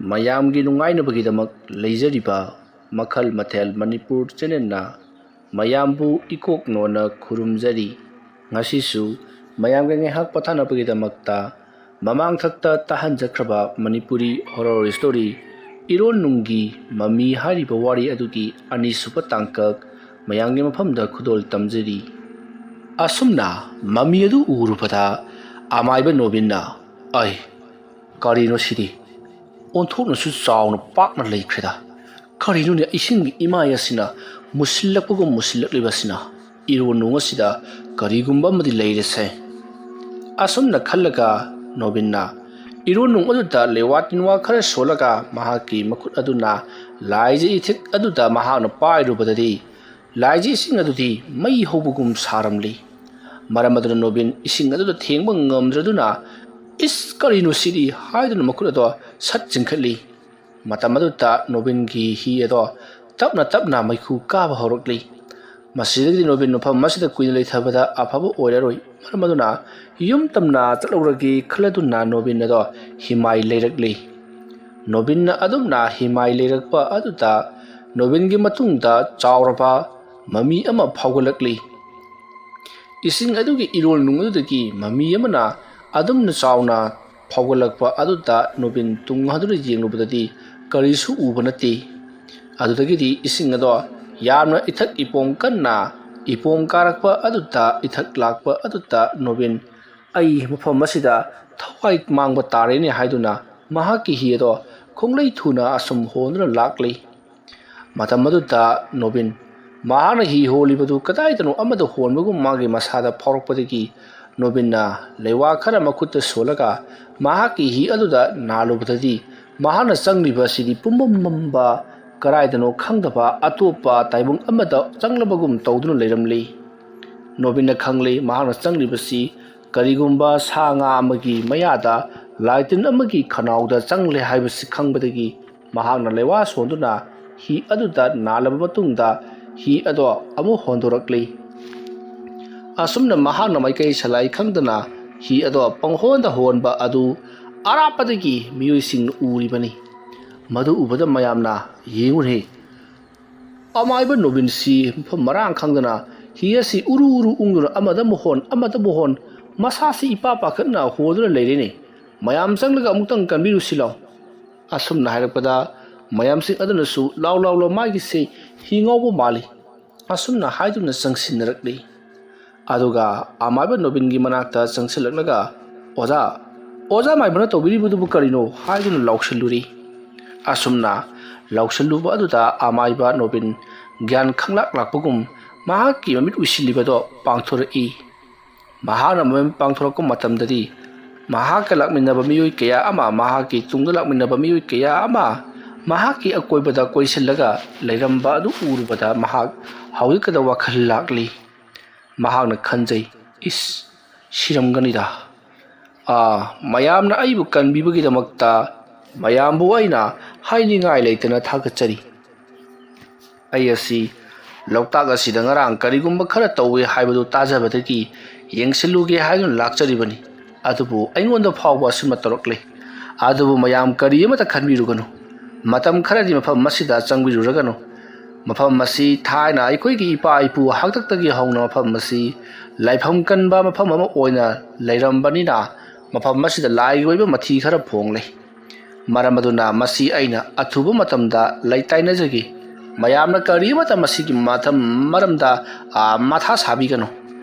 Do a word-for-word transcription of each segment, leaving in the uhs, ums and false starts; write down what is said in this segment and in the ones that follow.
ꯃꯌꯥꯝꯒꯤ ꯅꯨꯡꯉꯥꯏꯅꯕꯒꯤꯗꯃꯛ ꯂꯩꯖꯔꯤꯕ ꯃꯈꯜ ꯃꯊꯦꯜ ꯃꯅꯤꯄꯨꯔ ꯆꯦꯅꯦꯜꯅ ꯃꯌꯥꯝꯕꯨ ꯏꯀꯣꯛ ꯅꯣꯟꯅ ꯈꯨꯔꯨꯝꯖꯔꯤ꯫ ꯉꯁꯤꯁꯨ ꯃꯌꯥꯝꯒ ꯉꯥꯏꯍꯥꯛ ꯄꯣꯊꯥꯅꯕꯒꯤꯗꯃꯛꯇ ꯃꯃꯥꯡꯊꯛꯇ ꯇꯥꯍꯟꯖꯈ꯭ꯔꯕ ꯃꯅꯤꯄꯨꯔꯤ ꯍꯣꯔꯣꯔ ꯁ꯭ꯇꯣꯔꯤ ꯏꯔꯣꯟ ꯅꯨꯡꯒꯤ ꯃꯃꯤ ꯍꯥꯏꯔꯤꯕ ꯋꯥꯔꯤ ꯑꯗꯨꯒꯤ ꯑꯅꯤꯁꯨꯕ ꯇꯥꯡꯀꯛ ꯃꯌꯥꯝꯒꯤ ꯃꯐꯝꯗ ꯈꯨꯗꯣꯜ ꯇꯝꯖꯔꯤ꯫ ꯑꯁꯨꯝꯅ ꯃꯃꯤ ꯑꯗꯨ ꯎꯔꯨꯕꯗ ꯑꯃꯥꯏꯕ ꯅꯣꯕꯤꯟꯅ, "ꯑꯩ, ꯀꯔꯤꯅꯣ ꯁꯤꯗꯤ? ꯑꯣꯟꯊꯣꯛꯅꯁꯨ ꯆꯥꯎꯅ ꯄꯥꯛꯅ ꯂꯩꯈ꯭ꯔꯦꯗ꯫ ꯀꯔꯤꯅꯣꯅꯦ, ꯏꯁꯤꯡꯒꯤ ꯏꯃꯥꯏ ꯑꯁꯤꯅ ꯃꯨꯁꯤꯜꯂꯛꯄꯒꯨꯝ ꯃꯨꯁꯤꯜꯂꯛꯂꯤꯕꯁꯤꯅ? ꯏꯔꯣꯟ ꯅꯨꯡ ꯑꯁꯤꯗ ꯀꯔꯤꯒꯨꯝꯕ ꯑꯃꯗꯤ ꯂꯩꯔꯦꯁꯦ꯫" ꯑꯁꯨꯝꯅ ꯈꯜꯂꯒ ꯅꯣꯕꯤꯟꯅ ꯏꯔꯣꯟ ꯅꯨꯡ ꯑꯗꯨꯗ ꯂꯩꯋꯥ ꯇꯤꯟꯋꯥ ꯈꯔ ꯁꯣꯜꯂꯒ ꯃꯍꯥꯛꯀꯤ ꯃꯈꯨꯠ ꯑꯗꯨꯅ ꯂꯥꯏꯖ ꯏꯊꯤꯛ ꯑꯗꯨꯗ ꯃꯍꯥꯛꯅ ꯄꯥꯏꯔꯨꯕꯗꯗꯤ ꯂꯥꯏꯖ ꯏꯁꯤꯡ ꯑꯗꯨꯗꯤ ꯃꯩ ꯍꯧꯕꯒꯨꯝ ꯁꯥꯔꯝꯂꯤ꯫ ꯃꯔꯝ ꯑꯗꯨꯅ ꯅꯣꯕꯤꯟ ꯏꯁꯤꯡ ꯑꯗꯨꯗ ꯊꯦꯡꯕ ꯉꯝꯗ꯭ꯔꯗꯨꯅ, "ꯏꯁ, ꯀꯔꯤꯅꯣ ꯁꯤꯗꯤ?" ꯍꯥꯏꯗꯨꯅ ꯃꯈꯨꯠ ꯑꯗꯣ ꯁꯠ ꯆꯤꯡꯈꯠꯂꯤ꯫ ꯃꯇꯝ ꯑꯗꯨꯗ ꯅꯣꯕꯤꯟꯒꯤ ꯍꯤ ꯑꯗꯣ ꯇꯞꯅ ꯇꯞꯅ ꯃꯩꯈꯨ ꯀꯥꯕ ꯍꯧꯔꯛꯂꯤ꯫ ꯃꯁꯤꯗꯒꯤꯗꯤ ꯅꯣꯕꯤꯟ ꯃꯐꯝ ꯑꯁꯤꯗ ꯀꯨꯏꯅ ꯂꯩꯊꯕꯗ ꯑꯐꯕ ꯑꯣꯏꯔꯔꯣꯏ꯫ ꯃꯔꯝ ꯑꯗꯨꯅ ꯌꯨꯝ ꯇꯝꯅ ꯆꯠꯍꯧꯔꯒꯦ ꯈꯜꯂꯗꯨꯅ ꯅꯣꯕꯤꯟ ꯑꯗꯣ ꯍꯤꯃꯥꯏ ꯂꯩꯔꯛꯂꯤ꯫ ꯅꯣꯕꯤꯟꯅ ꯑꯗꯨꯝꯅ ꯍꯤꯃꯥꯏ ꯂꯩꯔꯛꯄ ꯑꯗꯨꯗ ꯅꯣꯕꯤꯟꯒꯤ ꯃꯇꯨꯡꯗ ꯆꯥꯎꯔꯕ ꯃꯃꯤ ꯑꯃ ꯐꯥꯎꯒꯠꯂꯛꯂꯤ꯫ ꯏꯁꯤꯡ ꯑꯗꯨꯒꯤ ꯏꯔꯣꯜ ꯅꯨꯡ ꯑꯗꯨꯗꯒꯤ ꯃꯃꯤ ꯑꯃꯅ ꯑꯗꯨꯝꯅ ꯆꯥꯎꯅ ꯐꯥꯎꯒꯠꯂꯛꯄ ꯑꯗꯨꯗ ꯅꯣꯕꯤꯟ ꯇꯨꯡ ꯍꯟꯗꯨꯅ ꯌꯦꯡꯂꯨꯕꯗꯗꯤ ꯀꯔꯤꯁꯨ ꯎꯕ ꯅꯠꯇꯦ꯫ ꯑꯗꯨꯗꯒꯤꯗꯤ ꯏꯁꯤꯡ ꯑꯗꯣ ꯌꯥꯝꯅ ꯏꯊꯛ ꯏꯄꯣꯝ ꯀꯟꯅ ꯏꯄꯣꯝ ꯀꯥꯔꯛꯄ ꯑꯗꯨꯗ, ꯏꯊꯛ ꯂꯥꯛꯄ ꯑꯗꯨꯗ ꯅꯣꯕꯤꯟ, "ꯑꯩ ꯃꯐꯝ ꯑꯁꯤꯗ ꯊꯋꯥꯏ ꯃꯥꯡꯕ ꯇꯥꯔꯦꯅꯦ" ꯍꯥꯏꯗꯨꯅ ꯃꯍꯥꯛꯀꯤ ꯍꯤ ꯑꯗꯣ ꯈꯣꯡꯂꯩ ꯊꯨꯅ ꯑꯁꯨꯝ ꯍꯣꯟꯗꯨꯅ ꯂꯥꯛꯂꯤ꯫ ꯃꯇꯝ ꯑꯗꯨꯗ ꯅꯣꯕꯤꯟ ꯃꯍꯥꯛꯅ ꯍꯤ ꯍꯣꯜꯂꯤꯕꯗꯨ ꯀꯗꯥꯏꯗꯅꯣ ꯑꯃꯗ ꯍꯣꯟꯕꯒꯨꯝ ꯃꯥꯒꯤ ꯃꯁꯥꯗ ꯐꯥꯎꯔꯛꯄꯗꯒꯤ ꯅꯣꯕꯤꯟꯅ ꯂꯩꯋꯥ ꯈꯔ ꯃꯈꯨꯠꯇ ꯁꯣꯜꯂꯒ ꯃꯍꯥꯛꯀꯤ ꯍꯤ ꯑꯗꯨꯗ ꯅꯥꯜꯂꯨꯕꯗꯗꯤ ꯃꯍꯥꯛꯅ ꯆꯪꯂꯤꯕ ꯑꯁꯤꯗꯤ ꯄꯨꯝꯃꯝ ꯃꯝꯕ, ꯀꯗꯥꯏꯗꯅꯣ ꯈꯪꯗꯕ ꯑꯇꯣꯞꯄ ꯇꯥꯏꯕꯪ ꯑꯃꯗ ꯆꯪꯂꯕꯒꯨꯝ ꯇꯧꯗꯨꯅ ꯂꯩꯔꯝꯂꯤ꯫ ꯅꯣꯕꯤꯟꯅ ꯈꯪꯂꯤ ꯃꯍꯥꯛꯅ ꯆꯪꯂꯤꯕꯁꯤ ꯀꯔꯤꯒꯨꯝꯕ ꯁꯥ ꯉꯥ ꯑꯃꯒꯤ ꯃꯌꯥꯗ ꯂꯥꯏꯇꯤꯟ ꯑꯃꯒꯤ ꯈꯅꯥꯎꯗ ꯆꯪꯂꯦ ꯍꯥꯏꯕꯁꯤ ꯈꯪꯕꯗꯒꯤ ꯃꯍꯥꯛꯅ ꯂꯩꯋꯥ ꯁꯣꯟꯗꯨꯅ ꯍꯤ ꯑꯗꯨꯗ ꯅꯥꯜꯂꯕ ꯃꯇꯨꯡꯗ ꯍꯤ ꯑꯗꯣ ꯑꯃꯨꯛ ꯍꯣꯟꯗꯣꯔꯛꯂꯤ꯫ ꯑꯁꯨꯝꯅ ꯃꯍꯥꯛꯅ ꯃꯥꯏꯀꯩ ꯁꯂꯥꯏ ꯈꯪꯗꯅ ꯍꯤ ꯑꯗꯣ ꯄꯪꯍꯣꯟꯗ ꯍꯣꯟꯕ ꯑꯗꯨ ꯑꯔꯥꯞꯄꯗꯒꯤ ꯃꯤꯑꯣꯏꯁꯤꯡꯅ ꯎꯔꯤꯕꯅꯤ꯫ ꯃꯗꯨ ꯎꯕꯗ ꯃꯌꯥꯝꯅ ꯌꯦꯡꯉꯨꯔꯦ꯫ ꯑꯃꯥꯏꯕ ꯅꯣꯕꯤꯟꯁꯤ ꯃꯐꯝ ꯃꯔꯥꯡ ꯈꯪꯗꯅ ꯍꯤ ꯑꯁꯤ ꯎꯔꯨ ꯎꯔꯨ ꯎꯪꯗꯨꯅ ꯑꯃꯗ ꯑꯃꯨꯛ ꯍꯣꯟ, ꯑꯃꯗ ꯑꯃꯨꯛ ꯍꯣꯟ, ꯃꯁꯥꯁꯤ ꯏꯄꯥ ꯄꯥꯈꯠꯅ ꯍꯣꯗꯨꯅ ꯂꯩꯔꯦꯅꯦ꯫ "ꯃꯌꯥꯝ ꯆꯪꯂꯒ ꯑꯃꯨꯛꯇꯪ ꯀꯟꯕꯤꯔꯨꯁꯤ ꯂꯥꯎ꯫" ꯑꯁꯨꯝꯅ ꯍꯥꯏꯔꯛꯄꯗ ꯃꯌꯥꯝꯁꯤꯡ ꯑꯗꯨꯅꯁꯨ "ꯂꯥꯎ, ꯂꯥꯎ, ꯂꯥꯎ, ꯃꯥꯒꯤꯁꯦ ꯍꯤ ꯉꯥꯎꯕ ꯃꯥꯜꯂꯤ" ꯑꯁꯨꯝꯅ ꯍꯥꯏꯗꯨꯅ ꯆꯪꯁꯤꯟꯅꯔꯛꯂꯤ꯫ ꯑꯗꯨꯒ ꯑꯃꯥꯏꯕ ꯅꯣꯕꯤꯟꯒꯤ ꯃꯅꯥꯛꯇ ꯆꯪꯁꯤꯜꯂꯛꯂꯒ, "ꯑꯣꯖꯥ, ꯑꯣꯖꯥ ꯃꯥꯏꯕꯅ ꯇꯧꯕꯤꯔꯤꯕꯗꯨꯕꯨ ꯀꯔꯤꯅꯣ?" ꯍꯥꯏꯗꯨꯅ ꯂꯥꯎꯁꯤꯜꯂꯨꯔꯤ꯫ ꯑꯁꯨꯝꯅ ꯂꯥꯎꯁꯤꯜꯂꯨꯕ ꯑꯗꯨꯗ ꯑꯃꯥꯏꯕ ꯅꯣꯕꯤꯟ ꯒ꯭ꯌꯥꯟ ꯈꯪꯂꯥꯛ ꯂꯥꯛꯄꯒꯨꯝ ꯃꯍꯥꯛꯀꯤ ꯃꯃꯤꯠ ꯎꯏꯁꯤꯜꯂꯤꯕꯗꯣ ꯄꯥꯡꯊꯣꯔꯛꯏ꯫ ꯃꯍꯥꯛꯅ ꯃꯃꯤꯠ ꯄꯥꯡꯊꯣꯔꯛꯄ ꯃꯇꯝꯗꯗꯤ ꯃꯍꯥꯛꯀ ꯂꯥꯛꯃꯤꯟꯅꯕ ꯃꯤꯑꯣꯏ ꯀꯌꯥ ꯑꯃ, ꯃꯍꯥꯛꯀꯤ ꯇꯨꯡꯗ ꯂꯥꯛꯃꯤꯟꯅꯕ ꯃꯤꯑꯣꯏ ꯀꯌꯥ ꯑꯃ ꯃꯍꯥꯛꯀꯤ ꯑꯀꯣꯏꯕꯗ ꯀꯣꯏꯁꯤꯜꯂꯒ ꯂꯩꯔꯝꯕ ꯑꯗꯨ ꯎꯔꯨꯕꯗ ꯃꯍꯥꯛ ꯍꯧꯖꯤꯛꯀꯗ ꯋꯥꯈꯜ ꯂꯥꯛꯂꯤ꯫ ꯃꯍꯥꯛꯅ ꯈꯟꯖꯩ, "ꯏꯁ, ꯁꯤꯔꯝꯒꯅꯤꯗ꯫ ꯑꯥ, ꯃꯌꯥꯝꯅ ꯑꯩꯕꯨ ꯀꯟꯕꯤꯕꯒꯤꯗꯃꯛꯇ ꯃꯌꯥꯝꯕꯨ ꯑꯩꯅ ꯍꯥꯏꯅꯤꯡꯉꯥꯏ ꯂꯩꯇꯅ ꯊꯥꯒꯠꯆꯔꯤ꯫ ꯑꯩ ꯑꯁꯤ ꯂꯣꯛꯇꯥꯛ ꯑꯁꯤꯗ ꯉꯔꯥꯡ ꯀꯔꯤꯒꯨꯝꯕ ꯈꯔ ꯇꯧꯏ ꯍꯥꯏꯕꯗꯨ ꯇꯥꯖꯕꯗꯒꯤ ꯌꯦꯡꯁꯤꯜꯂꯨꯒꯦ ꯍꯥꯏꯗꯨꯅ ꯂꯥꯛꯆꯔꯤꯕꯅꯤ꯫ ꯑꯗꯨꯕꯨ ꯑꯩꯉꯣꯟꯗ ꯐꯥꯎꯕ ꯑꯁꯨꯝꯅ ꯇꯧꯔꯛꯂꯦ꯫ ꯑꯗꯨꯕꯨ ꯃꯌꯥꯝ ꯀꯔꯤ ꯑꯃꯠꯇ ꯈꯟꯕꯤꯔꯨꯒꯅꯨ꯫ ꯃꯇꯝ ꯈꯔꯗꯤ ꯃꯐꯝ ꯑꯁꯤꯗ ꯆꯪꯕꯤꯔꯨꯔꯒꯅꯨ꯫ ꯃꯐꯝ ꯑꯁꯤ ꯊꯥꯏꯅ ꯑꯩꯈꯣꯏꯒꯤ ꯏꯄꯥ ꯏꯄꯨ ꯍꯥꯛꯇꯛꯇꯒꯤ ꯍꯧꯅ ꯃꯐꯝ ꯑꯁꯤ ꯂꯥꯏꯐꯝ ꯀꯟꯕ ꯃꯐꯝ ꯑꯃ ꯑꯣꯏꯅ ꯂꯩꯔꯝꯕꯅꯤꯅ ꯃꯐꯝ ꯑꯁꯤꯗ ꯂꯥꯏꯒꯤ ꯑꯣꯏꯕ ꯃꯊꯤ ꯈꯔ ꯐꯣꯡꯂꯦ꯫ ꯃꯔꯝ ꯑꯗꯨꯅ ꯃꯁꯤ ꯑꯩꯅ ꯑꯊꯨꯕ ꯃꯇꯝꯗ ꯂꯩꯇꯥꯏꯅꯖꯒꯦ꯫ ꯃꯌꯥꯝꯅ ꯀꯔꯤ ꯑꯃꯠꯇ ꯃꯁꯤꯒꯤ ꯃꯊꯝ-, ꯃꯔꯝꯗ, ꯑꯥ, ꯃꯊꯥ ꯁꯥꯕꯤꯒꯅꯨ꯫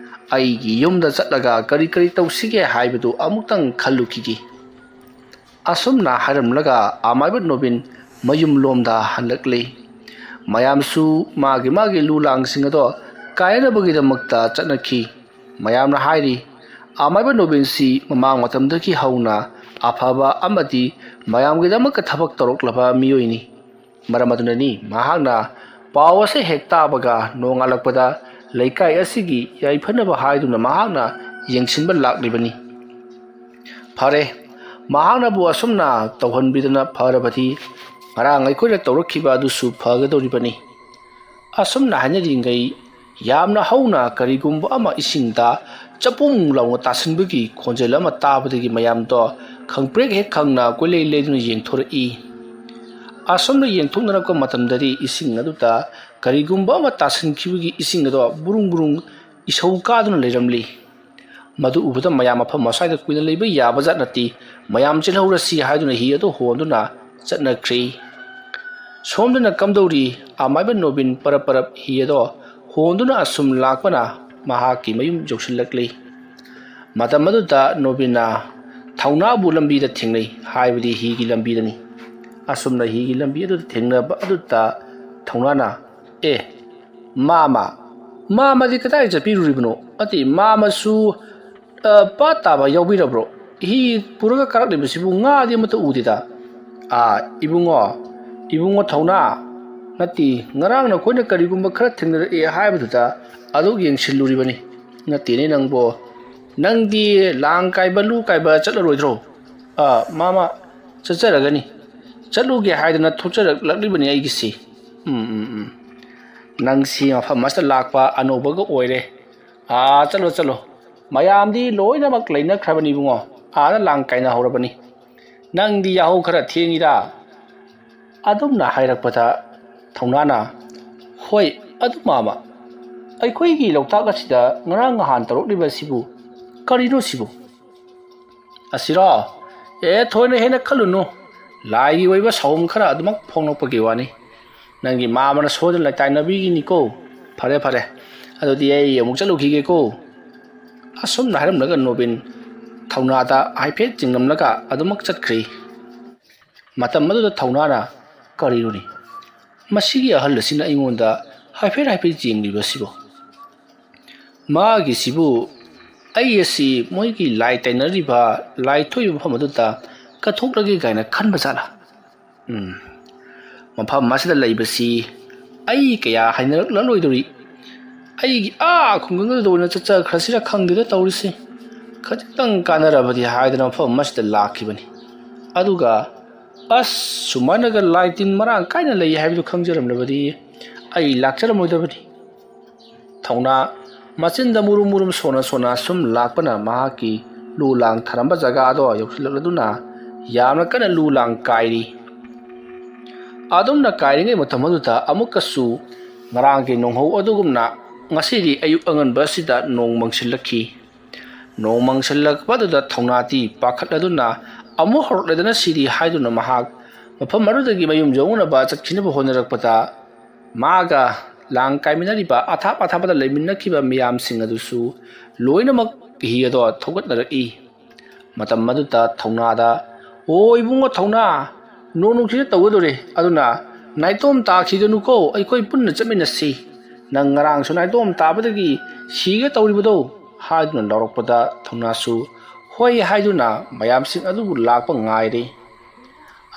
ꯑꯩꯒꯤ ꯌꯨꯝꯗ ꯆꯠꯂꯒ ꯀꯔꯤ ꯀꯔꯤ ꯇꯧꯁꯤꯒꯦ ꯍꯥꯏꯕꯗꯨ ꯑꯃꯨꯛꯇꯪ ꯈꯜꯂꯨꯈꯤꯒꯦ꯫" ꯑꯁꯨꯝꯅ ꯍꯥꯏꯔꯝꯂꯒ ꯑꯃꯥꯏꯕ ꯅꯣꯕꯤꯟ ꯃꯌꯨꯝꯂꯣꯝꯗ ꯍꯜꯂꯛꯂꯤ꯫ ꯃꯌꯥꯝꯁꯨ ꯃꯥꯒꯤ ꯃꯥꯒꯤ ꯂꯨ ꯂꯥꯡꯁꯤꯡ ꯑꯗꯣ ꯀꯥꯏꯅꯕꯒꯤꯗꯃꯛꯇ ꯆꯠꯅꯈꯤ꯫ ꯃꯌꯥꯝꯅ ꯍꯥꯏꯔꯤ, ꯑꯃꯥꯏꯕ ꯅꯣꯕꯤꯟꯁꯤ ꯃꯃꯥꯡ ꯃꯇꯝꯗꯒꯤ ꯍꯧꯅ ꯑꯐꯕ ꯑꯃꯗꯤ ꯃꯌꯥꯝꯒꯤꯗꯃꯛꯇ ꯊꯕꯛ ꯇꯧꯔꯛꯂꯕ ꯃꯤꯑꯣꯏꯅꯤ꯫ ꯃꯔꯝ ꯑꯗꯨꯅꯅꯤ ꯃꯍꯥꯛꯅ ꯄꯥꯎ ꯑꯁꯤ ꯍꯦꯛ ꯇꯥꯕꯒ ꯅꯣꯡꯉꯥꯜꯂꯛꯄꯗ ꯂꯩꯀꯥꯏ ꯑꯁꯤꯒꯤ ꯌꯥꯏꯐꯅꯕ ꯍꯥꯏꯗꯨꯅ ꯃꯍꯥꯛꯅ ꯌꯦꯡꯁꯤꯟꯕ ꯂꯥꯛꯂꯤꯕꯅꯤ꯫ ꯐꯔꯦ, ꯃꯍꯥꯛꯅꯕꯨ ꯑꯁꯨꯝꯅ ꯇꯧꯍꯟꯕꯤꯗꯅ ꯐꯔꯕꯗꯤ ꯉꯔꯥꯡ ꯑꯩꯈꯣꯏꯅ ꯇꯧꯔꯛꯈꯤꯕ ꯑꯗꯨꯁꯨ ꯐꯒꯗꯧꯔꯤꯕꯅꯤ꯫ ꯑꯁꯨꯝꯅ ꯍꯥꯏꯅꯔꯤꯉꯩ ꯌꯥꯝꯅ ꯍꯧꯅ ꯀꯔꯤꯒꯨꯝꯕ ꯑꯃ ꯏꯁꯤꯡꯗ ꯆꯄꯨꯝ ꯂꯥꯎꯅ ꯇꯥꯁꯤꯟꯕꯒꯤ ꯈꯣꯟꯖꯦꯜ ꯑꯃ ꯇꯥꯕꯗꯒꯤ ꯃꯌꯥꯝꯗꯣ ꯈꯪꯄ꯭ꯔꯦꯛ ꯍꯦꯛ ꯈꯪꯅ ꯀꯣꯏꯂꯩ ꯂꯩꯗꯨꯅ ꯌꯦꯡꯊꯣꯔꯛꯏ꯫ ꯑꯁꯨꯝꯅ ꯌꯦꯡꯊꯣꯛꯅꯔꯛꯄ ꯃꯇꯝꯗꯗꯤ ꯏꯁꯤꯡ ꯑꯗꯨꯗ ꯀꯔꯤꯒꯨꯝꯕ ꯑꯃ ꯇꯥꯁꯤꯟꯈꯤꯕꯒꯤ ꯏꯁꯤꯡ ꯑꯗꯣ ꯕꯨꯔꯨꯡ ꯕꯨꯔꯨꯡ ꯏꯁꯧ ꯀꯥꯗꯨꯅ ꯂꯩꯔꯝꯂꯤ꯫ ꯃꯗꯨ ꯎꯕꯗ ꯃꯌꯥꯝ ꯃꯐꯝ ꯑꯁ꯭ꯋꯥꯏꯗ ꯀꯨꯏꯅ ꯂꯩꯕ ꯌꯥꯕ ꯖꯥꯠ ꯅꯠꯇꯦ꯫ ꯃꯌꯥꯝ ꯆꯦꯜꯍꯧꯔꯁꯤ ꯍꯥꯏꯗꯨꯅ ꯍꯤ ꯑꯗꯨ ꯍꯣꯟꯗꯨꯅ ꯆꯠꯅꯈ꯭ꯔꯤ꯫ ꯁꯣꯝꯗꯅ ꯀꯝꯗꯧꯔꯤ? ꯑꯃꯥꯏꯕ ꯅꯣꯕꯤꯟ ꯄꯔꯞ ꯄꯔꯞ ꯍꯤ ꯑꯗꯣ ꯍꯣꯟꯗꯨꯅ ꯑꯁꯨꯝ ꯂꯥꯛꯄꯅ ꯃꯍꯥꯛꯀꯤ ꯃꯌꯨꯝ ꯌꯧꯁꯤꯜꯂꯛꯂꯤ꯫ ꯃꯇꯝ ꯑꯗꯨꯗ ꯅꯣꯕꯤꯟꯅ ꯊꯧꯅꯥꯕꯨ ꯂꯝꯕꯤꯗ ꯊꯦꯡꯅꯩ, ꯍꯥꯏꯕꯗꯤ ꯍꯤꯒꯤ ꯂꯝꯕꯤꯗꯅꯤ꯫ ꯑꯁꯨꯝꯅ ꯍꯤꯒꯤ ꯂꯝꯕꯤ ꯑꯗꯨꯗ ꯊꯦꯡꯅꯕ ꯑꯗꯨꯗ ꯊꯧꯅꯥꯅ, "ꯑꯦ, ꯃꯥꯃ, ꯃꯥꯃꯗꯤ ꯀꯗꯥꯏ ꯆꯠꯄꯤꯔꯨꯔꯤꯕꯅꯣ? ꯅꯠꯇꯦ, ꯃꯥꯃꯁꯨ, ꯑ, ꯄꯥꯠ ꯇꯥꯕ ꯌꯥꯎꯕꯤꯔꯕ꯭ꯔꯣ? ꯍꯤ ꯄꯨꯔꯒ ꯀꯥꯔꯛꯂꯤꯕꯁꯤꯕꯨ ꯉꯥꯗꯤ ꯑꯃꯠꯇ ꯎꯗꯦꯗ꯫" "ꯑꯥ, ꯏꯕꯨꯡꯉꯣ, ꯏꯕꯨꯡꯉꯣ ꯊꯧꯅꯥ, ꯅꯠꯇꯦ, ꯉꯔꯥꯡ ꯅꯈꯣꯏꯅ ꯀꯔꯤꯒꯨꯝꯕ ꯈꯔ ꯊꯦꯡꯅꯔꯛꯑꯦ ꯍꯥꯏꯕꯗꯨꯗ ꯑꯗꯨ ꯌꯦꯡꯁꯤꯜꯂꯨꯔꯤꯕꯅꯤ꯫ ꯅꯠꯇꯦꯅꯦ ꯅꯪꯕꯣ, ꯅꯪꯗꯤ ꯂꯥꯡ ꯀꯥꯏꯕ, ꯂꯨ ꯀꯥꯏꯕ ꯆꯠꯂꯔꯣꯏꯗ꯭ꯔꯣ?" "ꯑꯥ, ꯃꯥꯃ, ꯆꯠꯆꯔꯒꯅꯤ꯫ ꯆꯠꯂꯨꯒꯦ ꯍꯥꯏꯗꯅ ꯊꯣꯛꯆꯔꯛꯂꯛꯂꯤꯕꯅꯤ ꯑꯩꯒꯤꯁꯤ꯫" "ꯎꯝ, ꯎꯝ, ꯎꯝ꯫ ꯅꯪꯁꯤ ꯃꯐꯝ ꯑꯁꯤꯗ ꯂꯥꯛꯄ ꯑꯅꯧꯕꯒ ꯑꯣꯏꯔꯦ꯫ ꯑꯥ, ꯆꯠꯂꯣ, ꯆꯠꯂꯣ꯫ ꯃꯌꯥꯝꯗꯤ ꯂꯣꯏꯅꯃꯛ ꯂꯩꯅꯈ꯭ꯔꯕꯅꯤ ꯏꯕꯨꯡꯉꯣ꯫ ꯑꯥꯗ ꯂꯥꯡ ꯀꯥꯏꯅꯍꯧꯔꯕꯅꯤ꯫ ꯅꯪꯗꯤ ꯌꯥꯍꯧ ꯈꯔ ꯊꯦꯡꯉꯤꯗ꯫" ꯑꯗꯨꯝꯅ ꯍꯥꯏꯔꯛꯄꯗ ꯊꯧꯅꯥꯅ, "ꯍꯣꯏ, ꯑꯗꯨ ꯃꯥꯃ, ꯑꯩꯈꯣꯏꯒꯤ ꯂꯣꯛꯇꯥꯛ ꯑꯁꯤꯗ ꯉꯔꯥꯡ ꯅꯍꯥꯟ ꯇꯧꯔꯛꯂꯤꯕꯁꯤꯕꯨ ꯀꯔꯤꯅꯣ ꯁꯤꯕꯨ?" "ꯑꯁꯤꯔꯣ? ꯑꯦ, ꯊꯣꯏꯅ ꯍꯦꯟꯅ ꯈꯜꯂꯨꯅꯨ꯫ ꯂꯥꯏꯒꯤ ꯑꯣꯏꯕ ꯁꯥꯎꯝ ꯈꯔ ꯑꯗꯨꯃꯛ ꯐꯣꯡꯂꯛꯄꯒꯤ ꯋꯥꯅꯤ꯫ ꯅꯪꯒꯤ ꯃꯥꯃꯅ ꯁꯣꯏꯗꯅ ꯂꯩꯇꯥꯏꯅꯕꯤꯒꯤꯅꯤꯀꯣ꯫ ꯐꯔꯦ, ꯐꯔꯦ꯫ ꯑꯗꯨꯗꯤ ꯑꯩ ꯑꯃꯨꯛ ꯆꯠꯂꯨꯈꯤꯒꯦꯀꯣ꯫" ꯑꯁꯨꯝꯅ ꯍꯥꯏꯔꯝꯂꯒ ꯅꯣꯕꯤꯟ ꯊꯧꯅꯥꯗ ꯍꯥꯏꯐꯦꯠ ꯆꯤꯡꯂꯝꯂꯒ ꯑꯗꯨꯃꯛ ꯆꯠꯈ꯭ꯔꯤ꯫ ꯃꯇꯝ ꯑꯗꯨꯗ ꯊꯧꯅꯥꯅ, "ꯀꯔꯤꯅꯣꯅꯦ? ꯃꯁꯤꯒꯤ ꯑꯍꯜ ꯑꯁꯤꯅ ꯑꯩꯉꯣꯟꯗ ꯍꯥꯏꯐꯦꯠ ꯍꯥꯏꯐꯦꯠ ꯌꯦꯡꯂꯤꯕꯁꯤꯕꯨ? ꯃꯥꯒꯤꯁꯤꯕꯨ ꯑꯩ ꯑꯁꯤ ꯃꯣꯏꯒꯤ ꯂꯥꯏ ꯇꯩꯅꯔꯤꯕ, ꯂꯥꯏ ꯊꯣꯛꯏꯕ ꯃꯐꯝ ꯑꯗꯨꯗ ꯀꯠꯊꯣꯛꯂꯒꯦ ꯀꯥꯏꯅ ꯈꯟꯕ ꯖꯥꯠꯂꯥ? ꯎꯝ, ꯃꯐꯝ ꯑꯁꯤꯗ ꯂꯩꯕꯁꯤ ꯑꯩ ꯀꯌꯥ ꯍꯩꯅꯔꯛꯂꯔꯣꯏꯗꯧꯔꯤ꯫ ꯑꯩꯒꯤ ꯑꯥ ꯈꯨꯡꯒꯪꯗꯨꯗ ꯑꯣꯏꯅ ꯆꯠꯆꯈ꯭ꯔꯁꯤꯔ ꯈꯪꯗꯦꯗ ꯇꯧꯔꯤꯁꯤ꯫ ꯈꯖꯤꯛꯇꯪ ꯀꯥꯟꯅꯔꯕꯗꯤ ꯍꯥꯏꯗꯅ ꯃꯐꯝ ꯑꯁꯤꯗ ꯂꯥꯛꯈꯤꯕꯅꯤ꯫ ꯑꯗꯨꯒ ꯑꯁ, ꯁꯨꯃꯥꯏꯅꯒ ꯂꯥꯏ ꯇꯤꯟ ꯃꯔꯥꯡ ꯀꯥꯏꯅ ꯂꯩ ꯍꯥꯏꯕꯗꯨ ꯈꯪꯖꯔꯝꯂꯕꯗꯤ ꯑꯩ ꯂꯥꯛꯆꯔꯝꯃꯣꯏꯗꯕꯅꯤ꯫" ꯊꯧꯅꯥ ꯃꯆꯤꯟꯗ ꯃꯨꯔꯨꯝ ꯃꯨꯔꯨꯝ ꯁꯣꯟꯅ ꯁꯣꯟꯅ ꯁꯨꯝ ꯂꯥꯛꯄꯅ ꯃꯍꯥꯛꯀꯤ ꯂꯨ ꯂꯥꯡ ꯊꯥꯔꯝꯕ ꯖꯒꯥꯗꯣ ꯌꯧꯁꯤꯜꯂꯛꯂꯗꯨꯅ ꯌꯥꯝꯅ ꯀꯟꯅ ꯂꯨ ꯂꯥꯡ ꯀꯥꯏꯔꯤ꯫ ꯑꯗꯨꯝꯅ ꯀꯥꯏꯔꯤꯉꯩ ꯃꯇꯝ ꯑꯗꯨꯗ ꯑꯃꯨꯛꯀꯁꯨ ꯉꯔꯥꯡꯒꯤ ꯅꯣꯡꯍꯧ ꯑꯗꯨꯒꯨꯝꯅ ꯉꯁꯤꯗꯤ ꯑꯌꯨꯛ ꯑꯉꯟꯕ ꯑꯁꯤꯗ ꯅꯣꯡ ꯃꯪꯁꯤꯜꯂꯛꯈꯤ꯫ ꯅꯣꯡ ꯃꯪꯁꯤꯜꯂꯛꯄ ꯑꯗꯨꯗ ꯊꯧꯅꯥꯗꯤ ꯄꯥꯈꯠꯂꯗꯨꯅ ꯑꯃꯨꯛ ꯍꯧꯔꯛꯂꯗꯅ ꯁꯤꯔꯤ ꯍꯥꯏꯗꯨꯅ ꯃꯍꯥꯛ ꯃꯐꯝ ꯑꯗꯨꯗꯒꯤ ꯃꯌꯨꯝ ꯌꯧꯅꯕ ꯆꯠꯈꯤꯅꯕ ꯍꯣꯠꯅꯔꯛꯄꯗ ꯃꯥꯒ ꯂꯥꯡ ꯀꯥꯏꯃꯤꯟꯅꯔꯤꯕ ꯑꯊꯥꯞ ꯑꯊꯥꯞꯄꯗ ꯂꯩꯃꯤꯟꯅꯈꯤꯕ ꯃꯤꯌꯥꯝꯁꯤꯡ ꯑꯗꯨꯁꯨ ꯂꯣꯏꯅꯃꯛ ꯍꯤ ꯑꯗꯣ ꯊꯧꯒꯠꯅꯔꯛꯏ꯫ ꯃꯇꯝ ꯑꯗꯨꯗ ꯊꯧꯅꯥꯗ, "ꯑꯣ ꯏꯕꯨꯡꯉꯣ ꯊꯧꯅꯥ, ꯅꯣꯡ ꯅꯨꯡꯁꯤꯠ ꯇꯧꯒꯗꯧꯔꯦ, ꯑꯗꯨꯅ ꯅꯥꯏꯇꯣꯝ ꯇꯥꯈꯤꯒꯅꯨꯀꯣ, ꯑꯩꯈꯣꯏ ꯄꯨꯟꯅ ꯆꯠꯃꯤꯟꯅꯁꯤ꯫ ꯅꯪ ꯉꯔꯥꯡꯁꯨ ꯅꯥꯏꯇꯣꯝ ꯇꯥꯕꯗꯒꯤ ꯁꯤꯒꯦ ꯇꯧꯔꯤꯕꯗꯣ?" ꯍꯥꯏꯗꯨꯅ ꯂꯥꯎꯔꯛꯄꯗ ꯊꯧꯅꯥꯁꯨ ꯍꯣꯏ ꯍꯥꯏꯗꯨꯅ ꯃꯌꯥꯝꯁꯤꯡ ꯑꯗꯨꯕꯨ ꯂꯥꯛꯄ ꯉꯥꯏꯔꯦ꯫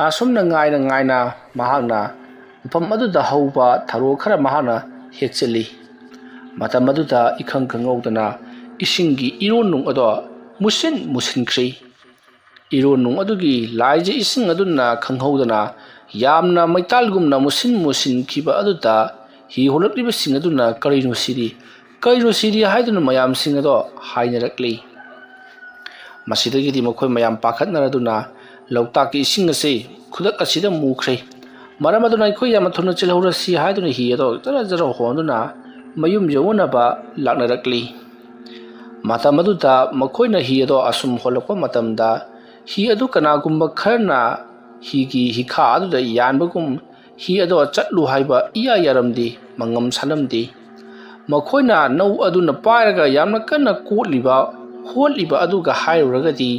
ꯑꯁꯨꯝꯅ ꯉꯥꯏꯅ ꯉꯥꯏꯅ ꯃꯍꯥꯛꯅ ꯃꯐꯝ ꯑꯗꯨꯗ ꯍꯧꯕ ꯊꯔꯣ ꯈꯔ ꯃꯍꯥꯛꯅ ꯍꯦꯛꯆꯜꯂꯤ꯫ ꯃꯇꯝ ꯑꯗꯨꯗ ꯏꯈꯪ ꯈꯪꯍꯧꯗꯅ ꯏꯁꯤꯡꯒꯤ ꯏꯔꯣꯟꯅꯨꯡ ꯑꯗꯣ ꯃꯨꯁꯤꯟ ꯃꯨꯁꯤꯟꯈ꯭ꯔꯤ꯫ ꯏꯔꯣꯟꯅꯨꯡ ꯑꯗꯨꯒꯤ ꯂꯥꯏꯁꯦ ꯏꯁꯤꯡ ꯑꯗꯨꯅ ꯈꯪꯍꯧꯗꯅ ꯌꯥꯝꯅ ꯃꯩꯇꯥꯜꯒꯨꯝꯅ ꯃꯨꯁꯤꯟ ꯃꯨꯁꯤꯟꯈꯤꯕ ꯑꯗꯨꯗ ꯍꯤ ꯍꯣꯜꯂꯛꯂꯤꯕꯁꯤꯡ ꯑꯗꯨꯅ "ꯀꯔꯤꯅꯣ ꯁꯤꯗꯤ? ꯀꯔꯤꯅꯣ ꯁꯤꯗꯤ?" ꯍꯥꯏꯗꯨꯅ ꯃꯌꯥꯝꯁꯤꯡ ꯑꯗꯣ ꯍꯥꯏꯅꯔꯛꯂꯤ꯫ ꯃꯁꯤꯗꯒꯤꯗꯤ ꯃꯈꯣꯏ ꯃꯌꯥꯝ ꯄꯥꯈꯠꯅꯔꯗꯨꯅ ꯂꯣꯛꯇꯥꯛꯀꯤ ꯏꯁꯤꯡ ꯑꯁꯤ ꯈꯨꯗꯛ ꯑꯁꯤꯗ ꯃꯨꯈ꯭ꯔꯦ꯫ ꯃꯔꯝ ꯑꯗꯨꯅ ꯑꯩꯈꯣꯏ ꯌꯥꯝꯅ ꯊꯨꯅ ꯆꯦꯜꯍꯧꯔꯁꯤ ꯍꯥꯏꯗꯨꯅ ꯍꯤ ꯑꯗꯣ ꯖꯔ ꯖꯔ ꯍꯣꯟꯗꯨꯅ ꯃꯌꯨꯝ ꯌꯧꯅꯅꯕ ꯂꯥꯛꯅꯔꯛꯂꯤ꯫ ꯃꯇꯝ ꯑꯗꯨꯗ ꯃꯈꯣꯏꯅ ꯍꯤ ꯑꯗꯣ ꯑꯁꯨꯝ ꯍꯣꯜꯂꯛꯄ ꯃꯇꯝꯗ ꯍꯤ ꯑꯗꯨ ꯀꯅꯥꯒꯨꯝꯕ ꯈꯔꯅ ꯍꯤꯒꯤ ꯍꯤꯈꯥ ꯑꯗꯨꯗ ꯌꯥꯟꯕꯒꯨꯝ ꯍꯤ ꯑꯗꯣ ꯆꯠꯂꯨ ꯍꯥꯏꯕ ꯏꯌꯥ ꯌꯥꯔꯝꯗꯦ, ꯃꯉꯝ ꯁꯥꯂꯝꯗꯦ꯫ ꯃꯈꯣꯏꯅ ꯅꯧ ꯑꯗꯨꯅ ꯄꯥꯏꯔꯒ ꯌꯥꯝꯅ ꯀꯟꯅ ꯀꯣꯠꯂꯤꯕ, ꯍꯣꯠꯂꯤꯕ ꯑꯗꯨꯒ ꯍꯥꯏꯔꯨꯔꯒꯗꯤ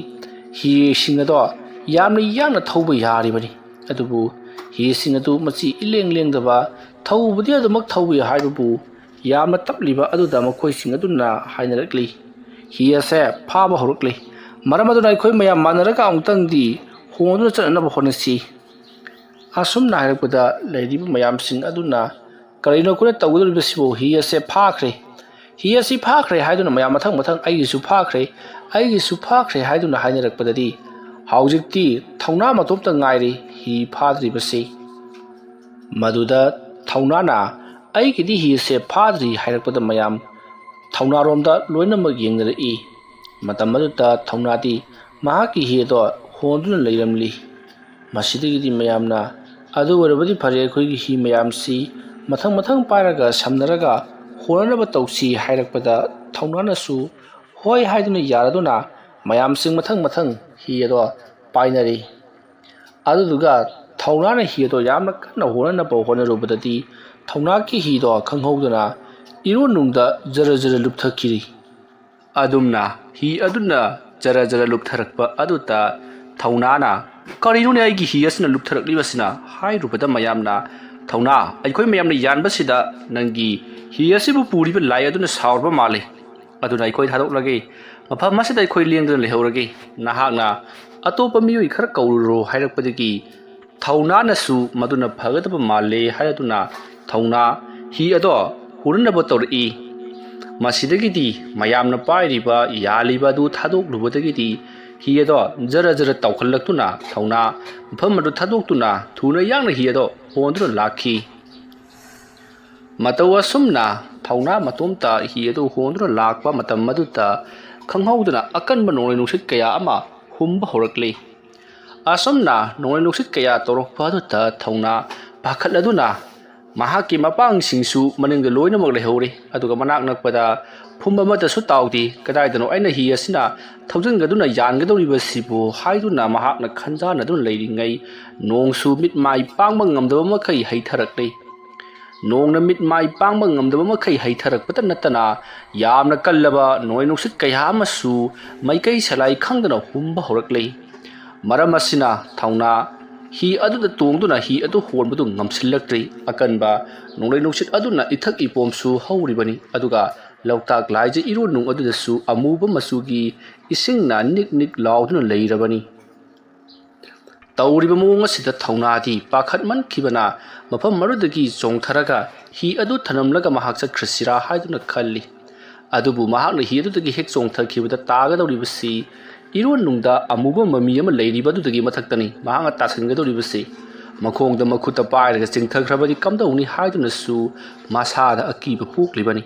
ꯍꯤꯁꯤꯡ ꯑꯗꯣ ꯌꯥꯝꯅ ꯌꯥꯡꯅ ꯊꯧꯕ ꯌꯥꯔꯤꯕꯅꯤ꯫ ꯑꯗꯨꯕꯨ ꯍꯤꯁꯤꯡ ꯑꯗꯨ ꯃꯆꯤ ꯏꯂꯦꯡ ꯂꯦꯡꯗꯕ, ꯊꯧꯕꯗꯤ ꯑꯗꯨꯃꯛ ꯊꯧꯏ ꯍꯥꯏꯕꯕꯨ ꯌꯥꯝꯅ ꯇꯞꯂꯤꯕ ꯑꯗꯨꯗ ꯃꯈꯣꯏꯁꯤꯡ ꯑꯗꯨꯅ ꯍꯥꯏꯅꯔꯛꯂꯤ, "ꯍꯤ ꯑꯁꯦ ꯐꯥꯕ ꯍꯧꯔꯛꯂꯤ꯫ ꯃꯔꯝ ꯑꯗꯨꯅ ꯑꯩꯈꯣꯏ ꯃꯌꯥꯝ ꯃꯥꯟꯅꯔꯒ ꯑꯃꯨꯛꯇꯪꯗꯤ ꯍꯣꯟꯗꯨꯅ ꯆꯠꯅꯅꯕ ꯍꯣꯠꯅꯁꯤ"꯫ ꯑꯁꯨꯝꯅ ꯍꯥꯏꯔꯛꯄꯗ ꯂꯩꯔꯤꯕ ꯃꯌꯥꯝꯁꯤꯡ ꯑꯗꯨꯅ, "ꯀꯔꯤꯅꯣ ꯑꯩꯈꯣꯏꯅ ꯇꯧꯒꯗꯧꯔꯤꯕꯁꯤꯕꯨ? ꯍꯤ ꯑꯁꯦ ꯐꯥꯈ꯭ꯔꯦ, ꯍꯤ ꯑꯁꯤ ꯐꯥꯈ꯭ꯔꯦ" ꯍꯥꯏꯗꯨꯅ ꯃꯌꯥꯝ ꯃꯊꯪ ꯃꯊꯪ "ꯑꯩꯒꯤꯁꯨ ꯐꯥꯈ꯭ꯔꯦ, ꯑꯩꯒꯤꯁꯨ ꯐꯥꯈ꯭ꯔꯦ" ꯍꯥꯏꯗꯨꯅ ꯍꯥꯏꯅꯔꯛꯄꯗꯗꯤ ꯍꯧꯖꯤꯛꯇꯤ ꯊꯧꯅꯥ ꯃꯇꯣꯝꯇ ꯉꯥꯏꯔꯦ ꯍꯤ ꯐꯥꯗ꯭ꯔꯤꯕꯁꯤ꯫ ꯃꯗꯨꯗ ꯊꯧꯅꯥꯅ "ꯑꯩꯒꯤꯗꯤ ꯍꯤꯁꯦ ꯐꯥꯗ꯭ꯔꯤ" ꯍꯥꯏꯔꯛꯄꯗ ꯃꯌꯥꯝ ꯊꯧꯅꯥꯔꯣꯝꯗ ꯂꯣꯏꯅꯃꯛ ꯌꯦꯡꯅꯔꯛꯏ꯫ ꯃꯇꯝ ꯑꯗꯨꯗ ꯊꯧꯅꯥꯗꯤ ꯃꯍꯥꯛꯀꯤ ꯍꯤ ꯑꯗꯣ ꯍꯣꯟꯗꯨꯅ ꯂꯩꯔꯝꯂꯤ꯫ ꯃꯁꯤꯗꯒꯤꯗꯤ ꯃꯌꯥꯝꯅ ꯑꯗꯨ ꯑꯣꯏꯔꯕꯗꯤ ꯐꯔꯦ, ꯑꯩꯈꯣꯏꯒꯤ ꯍꯤ ꯃꯌꯥꯝꯁꯤ ꯃꯊꯪ ꯃꯊꯪ ꯄꯥꯏꯔꯒ ꯁꯝꯅꯔꯒ ꯍꯣꯟꯅꯅꯕ ꯇꯧꯁꯤ" ꯍꯥꯏꯔꯛꯄꯗ, ꯊꯧꯅꯥꯅꯁꯨ ꯍꯣꯏ ꯍꯥꯏꯗꯨꯅ ꯌꯥꯔꯗꯨꯅ ꯃꯌꯥꯝꯁꯤꯡ ꯃꯊꯪ ꯃꯊꯪ ꯍꯤ ꯑꯗꯣ ꯄꯥꯏꯅꯔꯤ꯫ ꯑꯗꯨꯗꯨꯒ ꯊꯧꯅꯥꯅ ꯍꯤ ꯑꯗꯣ ꯌꯥꯝꯅ ꯀꯟꯅ ꯍꯣꯟꯅꯅꯕ ꯍꯣꯠꯅꯔꯨꯕꯗꯗꯤ, ꯊꯧꯅꯥꯒꯤ ꯍꯤꯗꯣ ꯈꯪꯍꯧꯗꯅ ꯏꯔꯣꯟꯅꯨꯡꯗ ꯖꯔ ꯖꯔ ꯂꯨꯞꯊꯈꯤꯔꯤ꯫ ꯑꯗꯨꯝꯅ ꯍꯤ ꯑꯗꯨꯅ ꯖꯔ ꯖꯔ ꯂꯨꯞꯊꯔꯛꯄ ꯑꯗꯨꯗ ꯊꯧꯅꯥꯅ, "ꯀꯔꯤꯅꯣꯅꯦ ꯑꯩꯒꯤ ꯍꯤ ꯑꯁꯤꯅ ꯂꯨꯞꯊꯔꯛꯂꯤꯕꯁꯤꯅ?" ꯍꯥꯏꯔꯨꯕꯗ ꯃꯌꯥꯝꯅ, "ꯊꯧꯅꯥ, ꯑꯩꯈꯣꯏ ꯃꯌꯥꯝꯅ ꯌꯥꯟꯕꯁꯤꯗ ꯅꯪꯒꯤ ꯍꯤ ꯑꯁꯤꯕꯨ ꯄꯨꯔꯤꯕ ꯂꯥꯏ ꯑꯗꯨꯅ ꯁꯥꯎꯔꯕ ꯃꯥꯜꯂꯦ꯫ ꯑꯗꯨꯅ ꯑꯩꯈꯣꯏ ꯊꯥꯗꯣꯛꯂꯒꯦ꯫ ꯃꯐꯝ ꯑꯁꯤꯗ ꯑꯩꯈꯣꯏ ꯂꯦꯡꯗꯅ ꯂꯩꯍꯧꯔꯒꯦ꯫ ꯅꯍꯥꯛꯅ ꯑꯇꯣꯞꯄ ꯃꯤꯑꯣꯏ ꯈꯔ ꯀꯧꯔꯨꯔꯣ" ꯍꯥꯏꯔꯛꯄꯗꯒꯤ ꯊꯧꯅꯥꯅꯁꯨ ꯃꯗꯨꯅ ꯐꯒꯗꯕ ꯃꯥꯜꯂꯦ ꯍꯥꯏꯗꯨꯅ ꯊꯧꯅꯥ ꯍꯤ ꯑꯗꯣ ꯍꯨꯔꯟꯅꯕ ꯇꯧꯔꯛꯏ꯫ ꯃꯁꯤꯗꯒꯤꯗꯤ ꯃꯌꯥꯝꯅ ꯄꯥꯏꯔꯤꯕ, ꯌꯥꯜꯂꯤꯕ ꯑꯗꯨ ꯊꯥꯗꯣꯛꯂꯨꯕꯗꯒꯤꯗꯤ ꯍꯤ ꯑꯗꯣ ꯖꯔ ꯖꯔ ꯇꯥꯎꯈꯠꯂꯛꯇꯨꯅ ꯊꯧꯅꯥ ꯃꯐꯝ ꯑꯗꯨ ꯊꯥꯗꯣꯛꯇꯨꯅ ꯊꯨꯅ ꯌꯥꯡꯅ ꯍꯤ ꯑꯗꯣ ꯍꯣꯟꯗꯨꯅ ꯂꯥꯛꯈꯤ꯫ ꯃꯇꯧ ꯑꯁꯨꯝꯅ ꯊꯧꯅꯥ ꯃꯇꯣꯝꯇ ꯍꯤ ꯑꯗꯨ ꯍꯣꯟꯗꯨꯅ ꯂꯥꯛꯄ ꯃꯇꯝ ꯑꯗꯨꯗ ꯈꯪꯍꯧꯗꯅ ꯑꯀꯟꯕ ꯅꯣꯡꯂꯩ ꯅꯨꯡꯁꯤꯠ ꯀꯌꯥ ꯑꯃ ꯍꯨꯝꯕ ꯍꯧꯔꯛꯂꯤ꯫ ꯑꯁꯨꯝꯅ ꯅꯣꯡꯂꯩ ꯅꯨꯡꯁꯤꯠ ꯀꯌꯥ ꯇꯧꯔꯛꯄ ꯑꯗꯨꯗ ꯊꯧꯅꯥ ꯄꯥꯈꯠꯂꯗꯨꯅ ꯃꯍꯥꯛꯀꯤ ꯃꯄꯥꯡꯁꯤꯡꯁꯨ ꯃꯅꯤꯡꯗ ꯂꯣꯏꯅꯃꯛ ꯂꯩꯍꯧꯔꯤ꯫ ꯑꯗꯨꯒ ꯃꯅꯥꯛ ꯅꯛꯄꯗ ꯐꯨꯝꯕ ꯑꯃꯠꯇꯁꯨ ꯇꯥꯎꯗꯦ꯫ "ꯀꯗꯥꯏꯗꯅꯣ ꯑꯩꯅ ꯍꯤ ꯑꯁꯤꯅ ꯊꯧꯖꯤꯟꯒꯗꯨꯅ ꯌꯥꯟꯒꯗꯧꯔꯤꯕꯁꯤꯕꯨ?" ꯍꯥꯏꯗꯨꯅ ꯃꯍꯥꯛꯅ ꯈꯟꯖꯥꯟꯅꯗꯨꯅ ꯂꯩꯔꯤꯉꯩ, ꯅꯣꯡꯁꯨ ꯃꯤꯠ ꯃꯥꯏ ꯄꯥꯡꯕ ꯉꯝꯗꯕ ꯃꯈꯩ ꯍꯩꯊꯔꯛꯂꯤ꯫ ꯅꯣꯡꯅ ꯃꯤꯠ ꯃꯥꯏ ꯄꯥꯡꯕ ꯉꯝꯗꯕ ꯃꯈꯩ ꯍꯩꯊꯔꯛꯄꯇ ꯅꯠꯇꯅ, ꯌꯥꯝꯅ ꯀꯜꯂꯕ ꯅꯣꯡꯂꯩ ꯅꯨꯡꯁꯤꯠ ꯀꯌꯥ ꯑꯃꯁꯨ ꯃꯥꯏꯀꯩ ꯁꯂꯥꯏ ꯈꯪꯗꯅ ꯍꯨꯝꯕ ꯍꯧꯔꯛꯂꯤ꯫ ꯃꯔꯝ ꯑꯁꯤꯅ ꯊꯧꯅꯥ ꯍꯤ ꯑꯗꯨꯗ ꯇꯣꯡꯗꯨꯅ ꯍꯤ ꯑꯗꯨ ꯍꯣꯟꯕꯗꯨ ꯉꯝꯁꯤꯜꯂꯛꯇ꯭ꯔꯤ꯫ ꯑꯀꯟꯕ ꯅꯣꯡꯂꯩ ꯅꯨꯡꯁꯤꯠ ꯑꯗꯨꯅ ꯏꯊꯛ ꯏꯄꯣꯝꯁꯨ ꯍꯧꯔꯤꯕꯅꯤ, ꯑꯗꯨꯒ ꯂꯣꯛꯇꯥꯛ ꯂꯥꯏꯖ ꯏꯔꯣꯟꯅꯨꯡ ꯑꯗꯨꯗꯁꯨ ꯑꯃꯨꯕ ꯃꯆꯨꯒꯤ ꯏꯁꯤꯡꯅ ꯅꯤꯛ ꯅꯤꯛ ꯂꯥꯎꯗꯨꯅ ꯂꯩꯔꯕꯅꯤ꯫ ꯇꯧꯔꯤꯕ ꯃꯑꯣꯡ ꯑꯁꯤꯗ ꯊꯧꯅꯥꯗꯤ ꯄꯥꯈꯠꯃꯟꯈꯤꯕꯅ ꯃꯐꯝ ꯑꯗꯨꯗꯒꯤ ꯆꯣꯡꯊꯔꯒ ꯍꯤ ꯑꯗꯨ ꯊꯅꯝꯂꯒ ꯃꯍꯥꯛ ꯆꯠꯈ꯭ꯔꯁꯤꯔꯥ ꯍꯥꯏꯗꯨꯅ ꯈꯜꯂꯤ꯫ ꯑꯗꯨꯕꯨ ꯃꯍꯥꯛꯅ ꯍꯤ ꯑꯗꯨꯗꯒꯤ ꯍꯦꯛ ꯆꯣꯡꯊꯈꯤꯕꯗ ꯇꯥꯒꯗꯧꯔꯤꯕꯁꯤ ꯏꯔꯣꯟꯅꯨꯡꯗ ꯑꯃꯨꯕ ꯃꯃꯤ ꯑꯃ ꯂꯩꯔꯤꯕ ꯑꯗꯨꯗꯒꯤ ꯃꯊꯛꯇꯅꯤ꯫ ꯃꯍꯥꯛꯅ ꯇꯥꯁꯤꯟꯒꯗꯧꯔꯤꯕꯁꯤ ꯃꯈꯣꯡꯗ ꯃꯈꯨꯠꯇ ꯄꯥꯏꯔꯒ ꯆꯤꯡꯊꯈ꯭ꯔꯕꯗꯤ ꯀꯝꯗꯧꯅꯤ ꯍꯥꯏꯗꯨꯅꯁꯨ ꯃꯁꯥꯗ ꯑꯀꯤꯕ ꯄꯣꯛꯂꯤꯕꯅꯤ꯫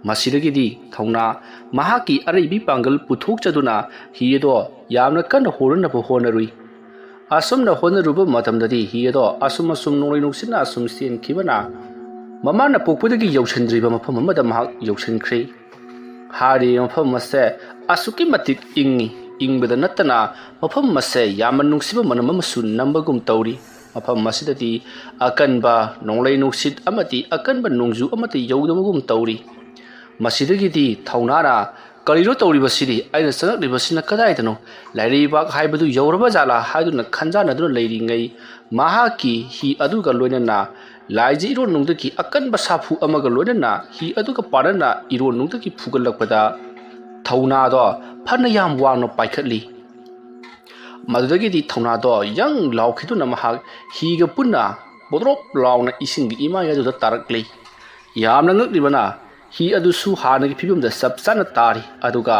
ꯃꯁꯤꯗꯒꯤꯗꯤ ꯊꯧꯅꯥ ꯃꯍꯥꯛꯀꯤ ꯑꯔꯩꯕꯤ ꯄꯥꯡꯒꯜ ꯄꯨꯊꯣꯛꯆꯗꯨꯅ ꯍꯤ ꯑꯗꯣ ꯌꯥꯝꯅ ꯀꯟꯅ ꯍꯣꯔꯅꯕ ꯍꯣꯠꯅꯔꯨꯏ꯫ ꯑꯁꯨꯝꯅ ꯍꯣꯠꯅꯔꯨꯕ ꯃꯇꯝꯗꯗꯤ ꯍꯤ ꯑꯗꯣ ꯑꯁꯨꯝ ꯑꯁꯨꯝ ꯅꯣꯡꯂꯩ ꯅꯨꯡꯁꯤꯠꯅ ꯑꯁꯨꯝ ꯆꯦꯟꯈꯤꯕꯅ ꯃꯃꯥꯅ ꯄꯣꯛꯄꯗꯒꯤ ꯌꯧꯁꯤꯟꯗ꯭ꯔꯤꯕ ꯃꯐꯝ ꯑꯃꯗ ꯃꯍꯥꯛ ꯌꯧꯁꯤꯟꯈ꯭ꯔꯦ꯫ ꯍꯥꯏꯔꯤꯕ ꯃꯐꯝ ꯑꯁꯦ ꯑꯁꯨꯛꯀꯤ ꯃꯇꯤꯛ ꯏꯪꯉꯤ꯫ ꯏꯪꯕꯗ ꯅꯠꯇꯅ ꯃꯐꯝ ꯑꯁꯦ ꯌꯥꯝꯅ ꯅꯨꯡꯁꯤꯕ ꯃꯅꯝ ꯑꯃꯁꯨ ꯅꯝꯕꯒꯨꯝ ꯇꯧꯔꯤ꯫ ꯃꯐꯝ ꯑꯁꯤꯗꯗꯤ ꯑꯀꯟꯕ ꯅꯣꯡꯂꯩ ꯅꯨꯡꯁꯤꯠ ꯑꯃꯗꯤ ꯑꯀꯟꯕ ꯅꯣꯡꯖꯨ ꯑꯃꯠꯇ ꯌꯧꯗꯕꯒꯨꯝ ꯇꯧꯔꯤ꯫ ꯃꯁꯤꯗꯒꯤꯗꯤ ꯊꯧꯅꯥꯅ "ꯀꯔꯤꯅꯣ ꯇꯧꯔꯤꯕꯁꯤꯗꯤ? ꯑꯩꯅ ꯆꯪꯂꯛꯂꯤꯕꯁꯤꯅ ꯀꯗꯥꯏꯗꯅꯣ? ꯂꯩꯔꯩꯕꯥꯛ ꯍꯥꯏꯕꯗꯨ ꯌꯧꯔꯕ ꯖꯥꯠꯂꯥ?" ꯍꯥꯏꯗꯨꯅ ꯈꯟꯖꯥꯟꯅꯗꯨꯅ ꯂꯩꯔꯤꯉꯩ, ꯃꯍꯥꯛꯀꯤ ꯍꯤ ꯑꯗꯨꯒ ꯂꯣꯏꯅꯅ ꯂꯥꯏꯖ ꯏꯔꯣꯟꯅꯨꯡꯗꯒꯤ ꯑꯀꯟꯕ ꯁꯥꯐꯨ ꯑꯃꯒ ꯂꯣꯏꯅꯅ ꯍꯤ ꯑꯗꯨꯒ ꯄꯥꯟꯅꯅ ꯏꯔꯣꯟꯅꯨꯡꯗꯒꯤ ꯐꯨꯒꯠꯂꯛꯄꯗ ꯊꯧꯅꯥꯗꯣ ꯐꯅ ꯌꯥꯝ ꯋꯥꯡꯅ ꯄꯥꯏꯈꯠꯂꯤ꯫ ꯃꯗꯨꯗꯒꯤꯗꯤ ꯊꯧꯅꯥꯗꯣ ꯌꯪ ꯂꯥꯎꯈꯤꯗꯨꯅ ꯃꯍꯥꯛ ꯍꯤꯒ ꯄꯨꯟꯅ ꯕꯣꯗ꯭ꯔꯣꯞ ꯂꯥꯎꯅ ꯏꯁꯤꯡꯒꯤ ꯏꯃꯥꯏ ꯑꯗꯨꯗ ꯇꯥꯔꯛꯂꯤ꯫ ꯌꯥꯝꯅ ꯉꯛꯂꯤꯕꯅ, ꯍꯤ ꯑꯗꯨꯁꯨ ꯍꯥꯟꯅꯒꯤ ꯐꯤꯕꯝꯗ ꯆꯞ ꯆꯥꯅ ꯇꯥꯔꯤ꯫ ꯑꯗꯨꯒ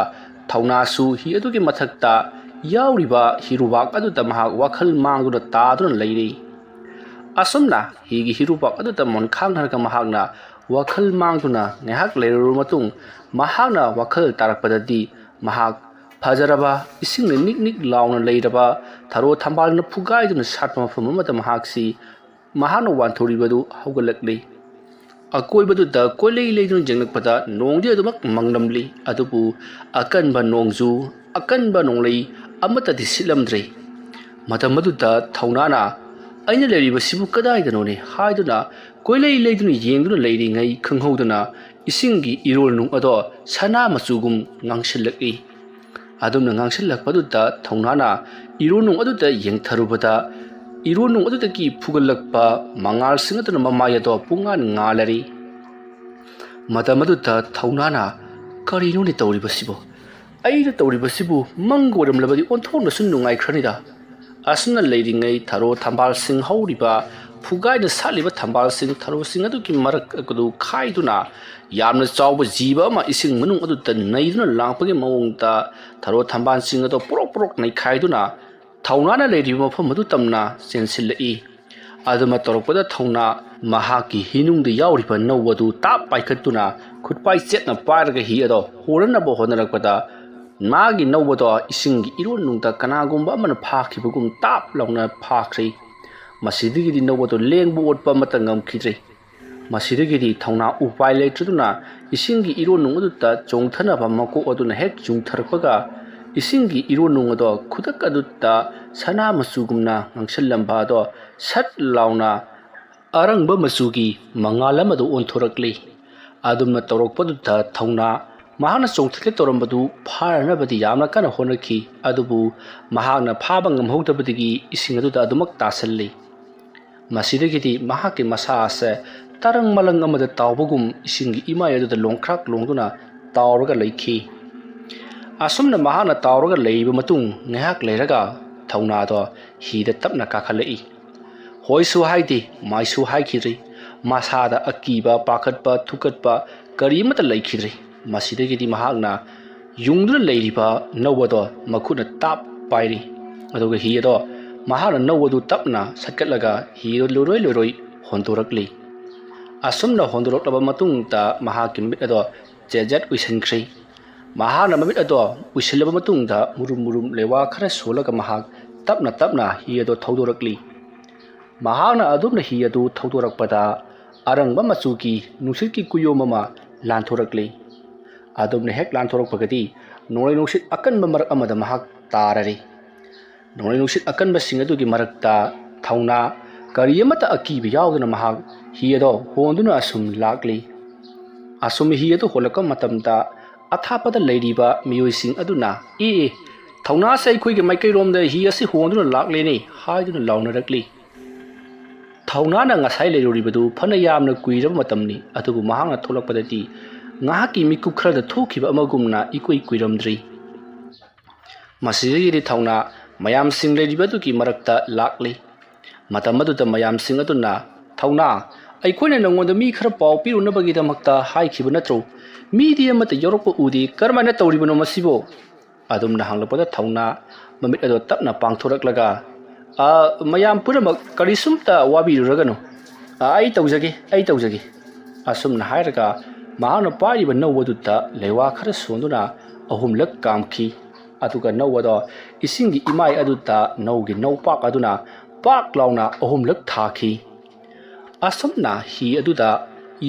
ꯊꯧꯅꯥꯁꯨ ꯍꯤ ꯑꯗꯨꯒꯤ ꯃꯊꯛꯇ ꯌꯥꯎꯔꯤꯕ ꯍꯤꯔꯨꯕꯥꯛ ꯑꯗꯨꯗ ꯃꯍꯥꯛ ꯋꯥꯈꯜ ꯃꯥꯡꯗꯨꯅ ꯇꯥꯗꯨꯅ ꯂꯩꯔꯤ꯫ ꯑꯁꯨꯝꯅ ꯍꯤꯒꯤ ꯍꯤꯔꯨꯕꯥꯛ ꯑꯗꯨꯗ ꯃꯣꯟꯈꯥꯡꯅꯔꯒ ꯃꯍꯥꯛꯅ ꯋꯥꯈꯜ ꯃꯥꯡꯗꯨꯅ ꯉꯥꯏꯍꯥꯛ ꯂꯩꯔꯨꯔꯕ ꯃꯇꯨꯡ, ꯃꯍꯥꯛꯅ ꯋꯥꯈꯜ ꯇꯥꯔꯛꯄꯗꯗꯤ ꯃꯍꯥꯛ ꯐꯖꯔꯕ, ꯏꯁꯤꯡꯅ ꯅꯤꯛ ꯅꯤꯛ ꯂꯥꯎꯅ ꯂꯩꯔꯕ, ꯊꯔꯣ ꯊꯝꯕꯥꯜꯅ ꯐꯨꯒꯥꯏꯗꯨꯅ ꯁꯥꯠꯄ ꯃꯐꯝ ꯑꯃꯗ ꯃꯍꯥꯛꯁꯤ ꯃꯍꯥꯛꯅ ꯋꯥꯟꯊꯣꯔꯤꯕꯗꯨ ꯍꯧꯒꯠꯂꯛꯂꯤ꯫ ꯑꯀꯣꯏꯕꯗꯨꯗ ꯀꯣꯏꯂꯩ ꯂꯩꯗꯨꯅ ꯌꯦꯡꯂꯛꯄꯗ ꯅꯣꯡꯗꯤ ꯑꯗꯨꯃꯛ ꯃꯪꯂꯝꯂꯤ, ꯑꯗꯨꯕꯨ ꯑꯀꯟꯕ ꯅꯣꯡꯖꯨ, ꯑꯀꯟꯕ ꯅꯣꯡꯂꯩ ꯑꯃꯠꯇꯗꯤ ꯁꯤꯠꯂꯝꯗ꯭ꯔꯦ꯫ ꯃꯇꯝ ꯑꯗꯨꯗ ꯊꯧꯅꯥꯅ "ꯑꯩꯅ ꯂꯩꯔꯤꯕꯁꯤꯕꯨ ꯀꯗꯥꯏꯗꯅꯣꯅꯦ?" ꯍꯥꯏꯗꯨꯅ ꯀꯣꯏꯂꯩ ꯂꯩꯗꯨꯅ ꯌꯦꯡꯗꯨꯅ ꯂꯩꯔꯤꯉꯩ ꯈꯪꯍꯧꯗꯅ ꯏꯁꯤꯡꯒꯤ ꯏꯔꯣꯜꯅꯨꯡ ꯑꯗꯣ ꯁꯅꯥ ꯃꯆꯨꯒꯨꯝ ꯉꯥꯡꯁꯤꯜꯂꯛꯏ꯫ ꯑꯗꯨꯝꯅ ꯉꯥꯡꯁꯤꯜꯂꯛꯄꯗꯨꯗ ꯊꯧꯅꯥꯅ ꯏꯔꯣꯟꯅꯨꯡ ꯑꯗꯨꯗ ꯌꯦꯡꯊꯔꯨꯕꯗ, ꯏꯔꯣꯟꯅꯨꯡ ꯑꯗꯨꯗꯒꯤ ꯐꯨꯒꯠꯂꯛꯄ ꯃꯉꯥꯜꯁꯤꯡ ꯑꯗꯨꯅ ꯃꯃꯥꯏ ꯑꯗꯣ ꯄꯨꯡꯉꯥꯟ ꯉꯥꯜꯂꯔꯤ꯫ ꯃꯇꯝ ꯑꯗꯨꯗ ꯊꯧꯅꯥꯅ, "ꯀꯔꯤꯅꯣꯅꯦ ꯇꯧꯔꯤꯕꯁꯤꯕꯨ? ꯑꯩꯅ ꯇꯧꯔꯤꯕꯁꯤꯕꯨ ꯃꯪꯒ ꯑꯣꯏꯔꯝꯂꯕꯗꯤ ꯑꯣꯟꯊꯣꯛꯅꯁꯨ ꯅꯨꯡꯉꯥꯏꯈ꯭ꯔꯅꯤꯗ꯫" ꯑꯁꯨꯝꯅ ꯂꯩꯔꯤꯉꯩ ꯊꯔꯣ ꯊꯝꯕꯥꯜꯁꯤꯡ ꯍꯧꯔꯤꯕ, ꯐꯨꯒꯥꯏꯅ ꯁꯥꯠꯂꯤꯕ ꯊꯝꯕꯥꯜꯁꯤꯡ, ꯊꯔꯣꯁꯤꯡ ꯑꯗꯨꯒꯤ ꯃꯔꯛ ꯑꯗꯨ ꯈꯥꯏꯗꯨꯅ ꯌꯥꯝꯅ ꯆꯥꯎꯕ ꯖꯤꯕ ꯑꯃ ꯏꯁꯤꯡ ꯃꯅꯨꯡ ꯑꯗꯨꯗ ꯅꯩꯗꯨꯅ ꯂꯥꯛꯄꯒꯤ ꯃꯑꯣꯡꯗ ꯊꯔꯣ ꯊꯝꯕꯥꯜꯁꯤꯡ ꯑꯗꯨ ꯄꯣꯔꯣꯛ ꯄꯣꯔꯣꯛ ꯅꯩꯈꯥꯏꯗꯨꯅ ꯊꯧꯅꯥꯅ ꯂꯩꯔꯤꯕ ꯃꯐꯝ ꯑꯗꯨ ꯇꯝꯅ ꯆꯦꯟꯁꯤꯜꯂꯛꯏ꯫ ꯑꯗꯨꯃ ꯇꯧꯔꯛꯄꯗ ꯊꯧꯅꯥ ꯃꯍꯥꯛꯀꯤ ꯍꯤꯅꯨꯡꯗ ꯌꯥꯎꯔꯤꯕ ꯅꯧ ꯑꯗꯨ ꯇꯥꯞ ꯄꯥꯏꯈꯠꯇꯨꯅ ꯈꯨꯠꯄꯥꯏ ꯆꯦꯠꯅ ꯄꯥꯏꯔꯒ ꯍꯤ ꯑꯗꯣ ꯍꯣꯔꯅꯕ ꯍꯣꯠꯅꯔꯛꯄꯗ ꯃꯥꯒꯤ ꯅꯧꯕꯗꯣ ꯏꯁꯤꯡꯒꯤ ꯏꯔꯣꯟꯅꯨꯡꯗ ꯀꯅꯥꯒꯨꯝꯕ ꯑꯃꯅ ꯐꯥꯈꯤꯕꯒꯨꯝ ꯇꯥꯞ ꯂꯥꯎꯅ ꯐꯥꯈ꯭ꯔꯦ꯫ ꯃꯁꯤꯗꯒꯤꯗꯤ ꯅꯧꯕꯗꯣ ꯂꯦꯡꯕ ꯑꯣꯠꯄ ꯑꯃꯠꯇ ꯉꯝꯈꯤꯗ꯭ꯔꯦ꯫ ꯃꯁꯤꯗꯒꯤꯗꯤ ꯊꯧꯅꯥ ꯎꯄꯥꯏ ꯂꯩꯇ꯭ꯔꯗꯨꯅ ꯏꯁꯤꯡꯒꯤ ꯏꯔꯣꯟꯅꯨꯡ ꯑꯗꯨꯗ ꯆꯣꯡꯊꯅꯕ ꯃꯀꯣꯛ ꯑꯗꯨꯅ ꯍꯦꯛ ꯆꯨꯝꯊꯔꯛꯄꯒ, ꯏꯁꯤꯡꯒꯤ ꯏꯔꯣꯟꯅꯨꯡ ꯑꯗꯣ ꯈꯨꯗꯛ ꯑꯗꯨꯗ ꯁꯅꯥ ꯃꯆꯨꯒꯨꯝꯅ ꯉꯥꯡꯁꯤꯜꯂꯝꯕ ꯑꯗꯣ ꯁꯠ ꯂꯥꯎꯅ ꯑꯔꯪꯕ ꯃꯆꯨꯒꯤ ꯃꯉꯥꯜ ꯑꯃꯗ ꯑꯣꯟꯊꯣꯔꯛꯂꯤ꯫ ꯑꯗꯨꯝꯅ ꯇꯧꯔꯛꯄꯗꯨꯗ ꯊꯧꯅꯥ ꯃꯍꯥꯛꯅ ꯆꯣꯡꯊꯠꯀꯦ ꯇꯧꯔꯝꯕꯗꯨ ꯐꯥꯅꯅꯕꯗꯤ ꯌꯥꯝꯅ ꯀꯟꯅ ꯍꯣꯠꯅꯈꯤ, ꯑꯗꯨꯕꯨ ꯃꯍꯥꯛꯅ ꯐꯥꯕ ꯉꯝꯍꯧꯗꯕꯗꯒꯤ ꯏꯁꯤꯡ ꯑꯗꯨꯗ ꯑꯗꯨꯃꯛ ꯇꯥꯁꯤꯜꯂꯤ꯫ ꯃꯁꯤꯗꯒꯤꯗꯤ ꯃꯍꯥꯛꯀꯤ ꯃꯁꯥ ꯑꯁꯦ ꯇꯔꯪ ꯃꯂꯪ ꯑꯃꯗ ꯇꯥꯎꯕꯒꯨꯝ ꯏꯁꯤꯡꯒꯤ ꯏꯃꯥꯏ ꯑꯗꯨꯗ ꯂꯣꯡꯈ꯭ꯔꯥꯛ ꯂꯣꯡꯗꯨꯅ ꯇꯥꯎꯔꯒ ꯂꯩꯈꯤ꯫ ꯑꯁꯨꯝꯅ ꯃꯍꯥꯛꯅ ꯇꯥꯎꯔꯒ ꯂꯩꯕ ꯃꯇꯨꯡ ꯉꯥꯏꯍꯥꯛ ꯂꯩꯔꯒ ꯊꯧꯅꯥꯗꯣ ꯍꯤꯗ ꯇꯞꯅ ꯀꯥꯈꯠꯂꯛꯏ꯫ ꯍꯣꯏꯁꯨ ꯍꯥꯏꯗꯦ, ꯃꯥꯏꯁꯨ ꯍꯥꯏꯈꯤꯗ꯭ꯔꯤ꯫ ꯃꯁꯥꯗ ꯑꯀꯤꯕ, ꯄꯥꯈꯠꯄ, ꯊꯨꯀꯠꯄ ꯀꯔꯤ ꯑꯃꯠꯇ ꯂꯩꯈꯤꯗ꯭ꯔꯤ꯫ ꯃꯁꯤꯗꯒꯤꯗꯤ ꯃꯍꯥꯛꯅ ꯌꯨꯡꯗꯨꯅ ꯂꯩꯔꯤꯕ ꯅꯧꯕꯗꯣ ꯃꯈꯨꯠꯅ ꯇꯥꯞ ꯄꯥꯏꯔꯤ꯫ ꯑꯗꯨꯒ ꯍꯤ ꯑꯗꯣ ꯃꯍꯥꯛꯅ ꯅꯧꯕꯗꯨ ꯇꯞꯅ ꯁꯠꯀꯠꯂꯒ ꯍꯤ ꯑꯗꯨ ꯂꯣꯏꯔꯣꯏ ꯂꯣꯏꯔꯣꯏ ꯍꯣꯟꯗꯣꯔꯛꯂꯤ꯫ ꯑꯁꯨꯝꯅ ꯍꯣꯟꯗꯣꯔꯛꯂꯕ ꯃꯇꯨꯡꯗ ꯃꯍꯥꯛꯀꯤ ꯃꯃꯤꯠ ꯑꯗꯣ ꯖꯦꯠ ꯖꯦꯠ ꯎꯏꯁꯤꯟꯈ꯭ꯔꯤ꯫ ꯃꯍꯥꯛꯅ ꯃꯃꯤꯠ ꯑꯗꯣ ꯎꯏꯁꯤꯜꯂꯕ ꯃꯇꯨꯡꯗ ꯃꯨꯔꯨꯝ ꯃꯨꯔꯨꯝ ꯂꯩꯋꯥ ꯈꯔ ꯁꯣꯜꯂꯒ ꯃꯍꯥꯛ ꯇꯞꯅ ꯇꯞꯅ ꯍꯤ ꯑꯗꯣ ꯊꯧꯗꯣꯔꯛꯂꯤ꯫ ꯃꯍꯥꯛꯅ ꯑꯗꯨꯝꯅ ꯍꯤ ꯑꯗꯨ ꯊꯧꯗꯣꯔꯛꯄꯗ ꯑꯔꯪꯕ ꯃꯆꯨꯒꯤ ꯅꯨꯡꯁꯤꯠꯀꯤ ꯀꯨꯌꯣꯝ ꯑꯃ ꯂꯥꯟꯊꯣꯔꯛꯂꯤ꯫ ꯑꯗꯨꯝꯅ ꯍꯦꯛ ꯂꯥꯟꯊꯣꯔꯛꯄꯒꯗꯤ ꯅꯣꯡꯂꯩ ꯅꯨꯡꯁꯤꯠ ꯑꯀꯟꯕ ꯃꯔꯛ ꯑꯃꯗ ꯃꯍꯥꯛ ꯇꯥꯔꯔꯤ꯫ ꯅꯣꯡꯂꯩ ꯅꯨꯡꯁꯤꯠ ꯑꯀꯟꯕꯁꯤꯡ ꯑꯗꯨꯒꯤ ꯃꯔꯛꯇ ꯊꯧꯅꯥ ꯀꯔꯤ ꯑꯃꯠꯇ ꯑꯀꯤꯕ ꯌꯥꯎꯗꯅ ꯃꯍꯥꯛ ꯍꯤ ꯑꯗꯣ ꯍꯣꯟꯗꯨꯅ ꯑꯁꯨꯝ ꯂꯥꯛꯂꯤ꯫ ꯑꯁꯨꯝ ꯍꯤ ꯑꯗꯨ ꯍꯣꯜꯂꯛꯄ ꯃꯇꯝꯗ ꯑꯊꯥꯞꯄꯗ ꯂꯩꯔꯤꯕ ꯃꯤꯑꯣꯏꯁꯤꯡ ꯑꯗꯨꯅ, "ꯑꯦ, ꯑꯦ, ꯊꯧꯅꯥꯁꯦ ꯑꯩꯈꯣꯏꯒꯤ ꯃꯥꯏꯀꯩꯔꯣꯝꯗ ꯍꯤ ꯑꯁꯤ ꯍꯣꯟꯗꯨꯅ ꯂꯥꯛꯂꯦꯅꯦ" ꯍꯥꯏꯗꯨꯅ ꯂꯥꯎꯅꯔꯛꯂꯤ꯫ ꯊꯧꯅꯥꯅ ꯉꯁꯥꯏ ꯂꯩꯔꯨꯔꯤꯕꯗꯨ ꯐꯅ ꯌꯥꯝꯅ ꯀꯨꯏꯔꯕ ꯃꯇꯝꯅꯤ, ꯑꯗꯨꯕꯨ ꯃꯍꯥꯛꯅ ꯊꯣꯛꯂꯛꯄꯗꯗꯤ ꯉꯥꯏꯍꯥꯛꯀꯤ ꯃꯤꯀꯨꯞ ꯈꯔꯗ ꯊꯣꯛꯈꯤꯕ ꯑꯃꯒꯨꯝꯅ ꯏꯀꯨꯏ ꯀꯨꯏꯔꯝꯗ꯭ꯔꯤ꯫ ꯃꯁꯤꯗꯒꯤꯗꯤ ꯊꯧꯅꯥ ꯃꯌꯥꯝꯁꯤꯡ ꯂꯩꯔꯤꯕ ꯑꯗꯨꯒꯤ ꯃꯔꯛꯇ ꯂꯥꯛꯂꯤ꯫ ꯃꯇꯝ ꯑꯗꯨꯗ ꯃꯌꯥꯝꯁꯤꯡ ꯑꯗꯨꯅ, "ꯊꯧꯅꯥ, ꯑꯩꯈꯣꯏꯅ ꯅꯉꯣꯟꯗ ꯃꯤ ꯈꯔ ꯄꯥꯎ ꯄꯤꯔꯨꯅꯕꯒꯤꯗꯃꯛꯇ ꯍꯥꯏꯈꯤꯕ ꯅꯠꯇ꯭ꯔꯣ? ꯃꯤꯗꯤ ꯑꯃꯠꯇ ꯌꯥꯎꯔꯛꯄ ꯎꯗꯦ, ꯀꯔꯝꯍꯥꯏꯅ ꯇꯧꯔꯤꯕꯅꯣ ꯃꯁꯤꯕꯨ?" ꯑꯗꯨꯝꯅ ꯍꯪꯂꯛꯄꯗ ꯊꯧꯅꯥ ꯃꯃꯤꯠ ꯑꯗꯣ ꯇꯞꯅ ꯄꯥꯡꯊꯣꯔꯛꯂꯒ, "ꯑ, ꯃꯌꯥꯝ ꯄꯨꯝꯅꯃꯛ ꯀꯔꯤꯁꯨꯝꯇ ꯋꯥꯕꯤꯔꯨꯔꯒꯅꯨ꯫ ꯑ, ꯑꯩ ꯇꯧꯖꯒꯦ, ꯑꯩ ꯇꯧꯖꯒꯦ"꯫ ꯑꯁꯨꯝꯅ ꯍꯥꯏꯔꯒ ꯃꯍꯥꯛꯅ ꯄꯥꯏꯔꯤꯕ ꯅꯧ ꯑꯗꯨꯗ ꯂꯩꯋꯥ ꯈꯔ ꯁꯣꯟꯗꯨꯅ ꯑꯍꯨꯝꯂꯛ ꯀꯥꯝꯈꯤ꯫ ꯑꯗꯨꯒ ꯅꯧ ꯑꯗꯣ ꯏꯁꯤꯡꯒꯤ ꯏꯃꯥꯏ ꯑꯗꯨꯗ ꯅꯧꯒꯤ ꯅꯧꯄꯥꯛ ꯑꯗꯨꯅ ꯄꯥꯛ ꯂꯥꯎꯅ ꯑꯍꯨꯝꯂꯛ ꯊꯥꯈꯤ꯫ ꯑꯁꯨꯝꯅ ꯍꯤ ꯑꯗꯨꯗ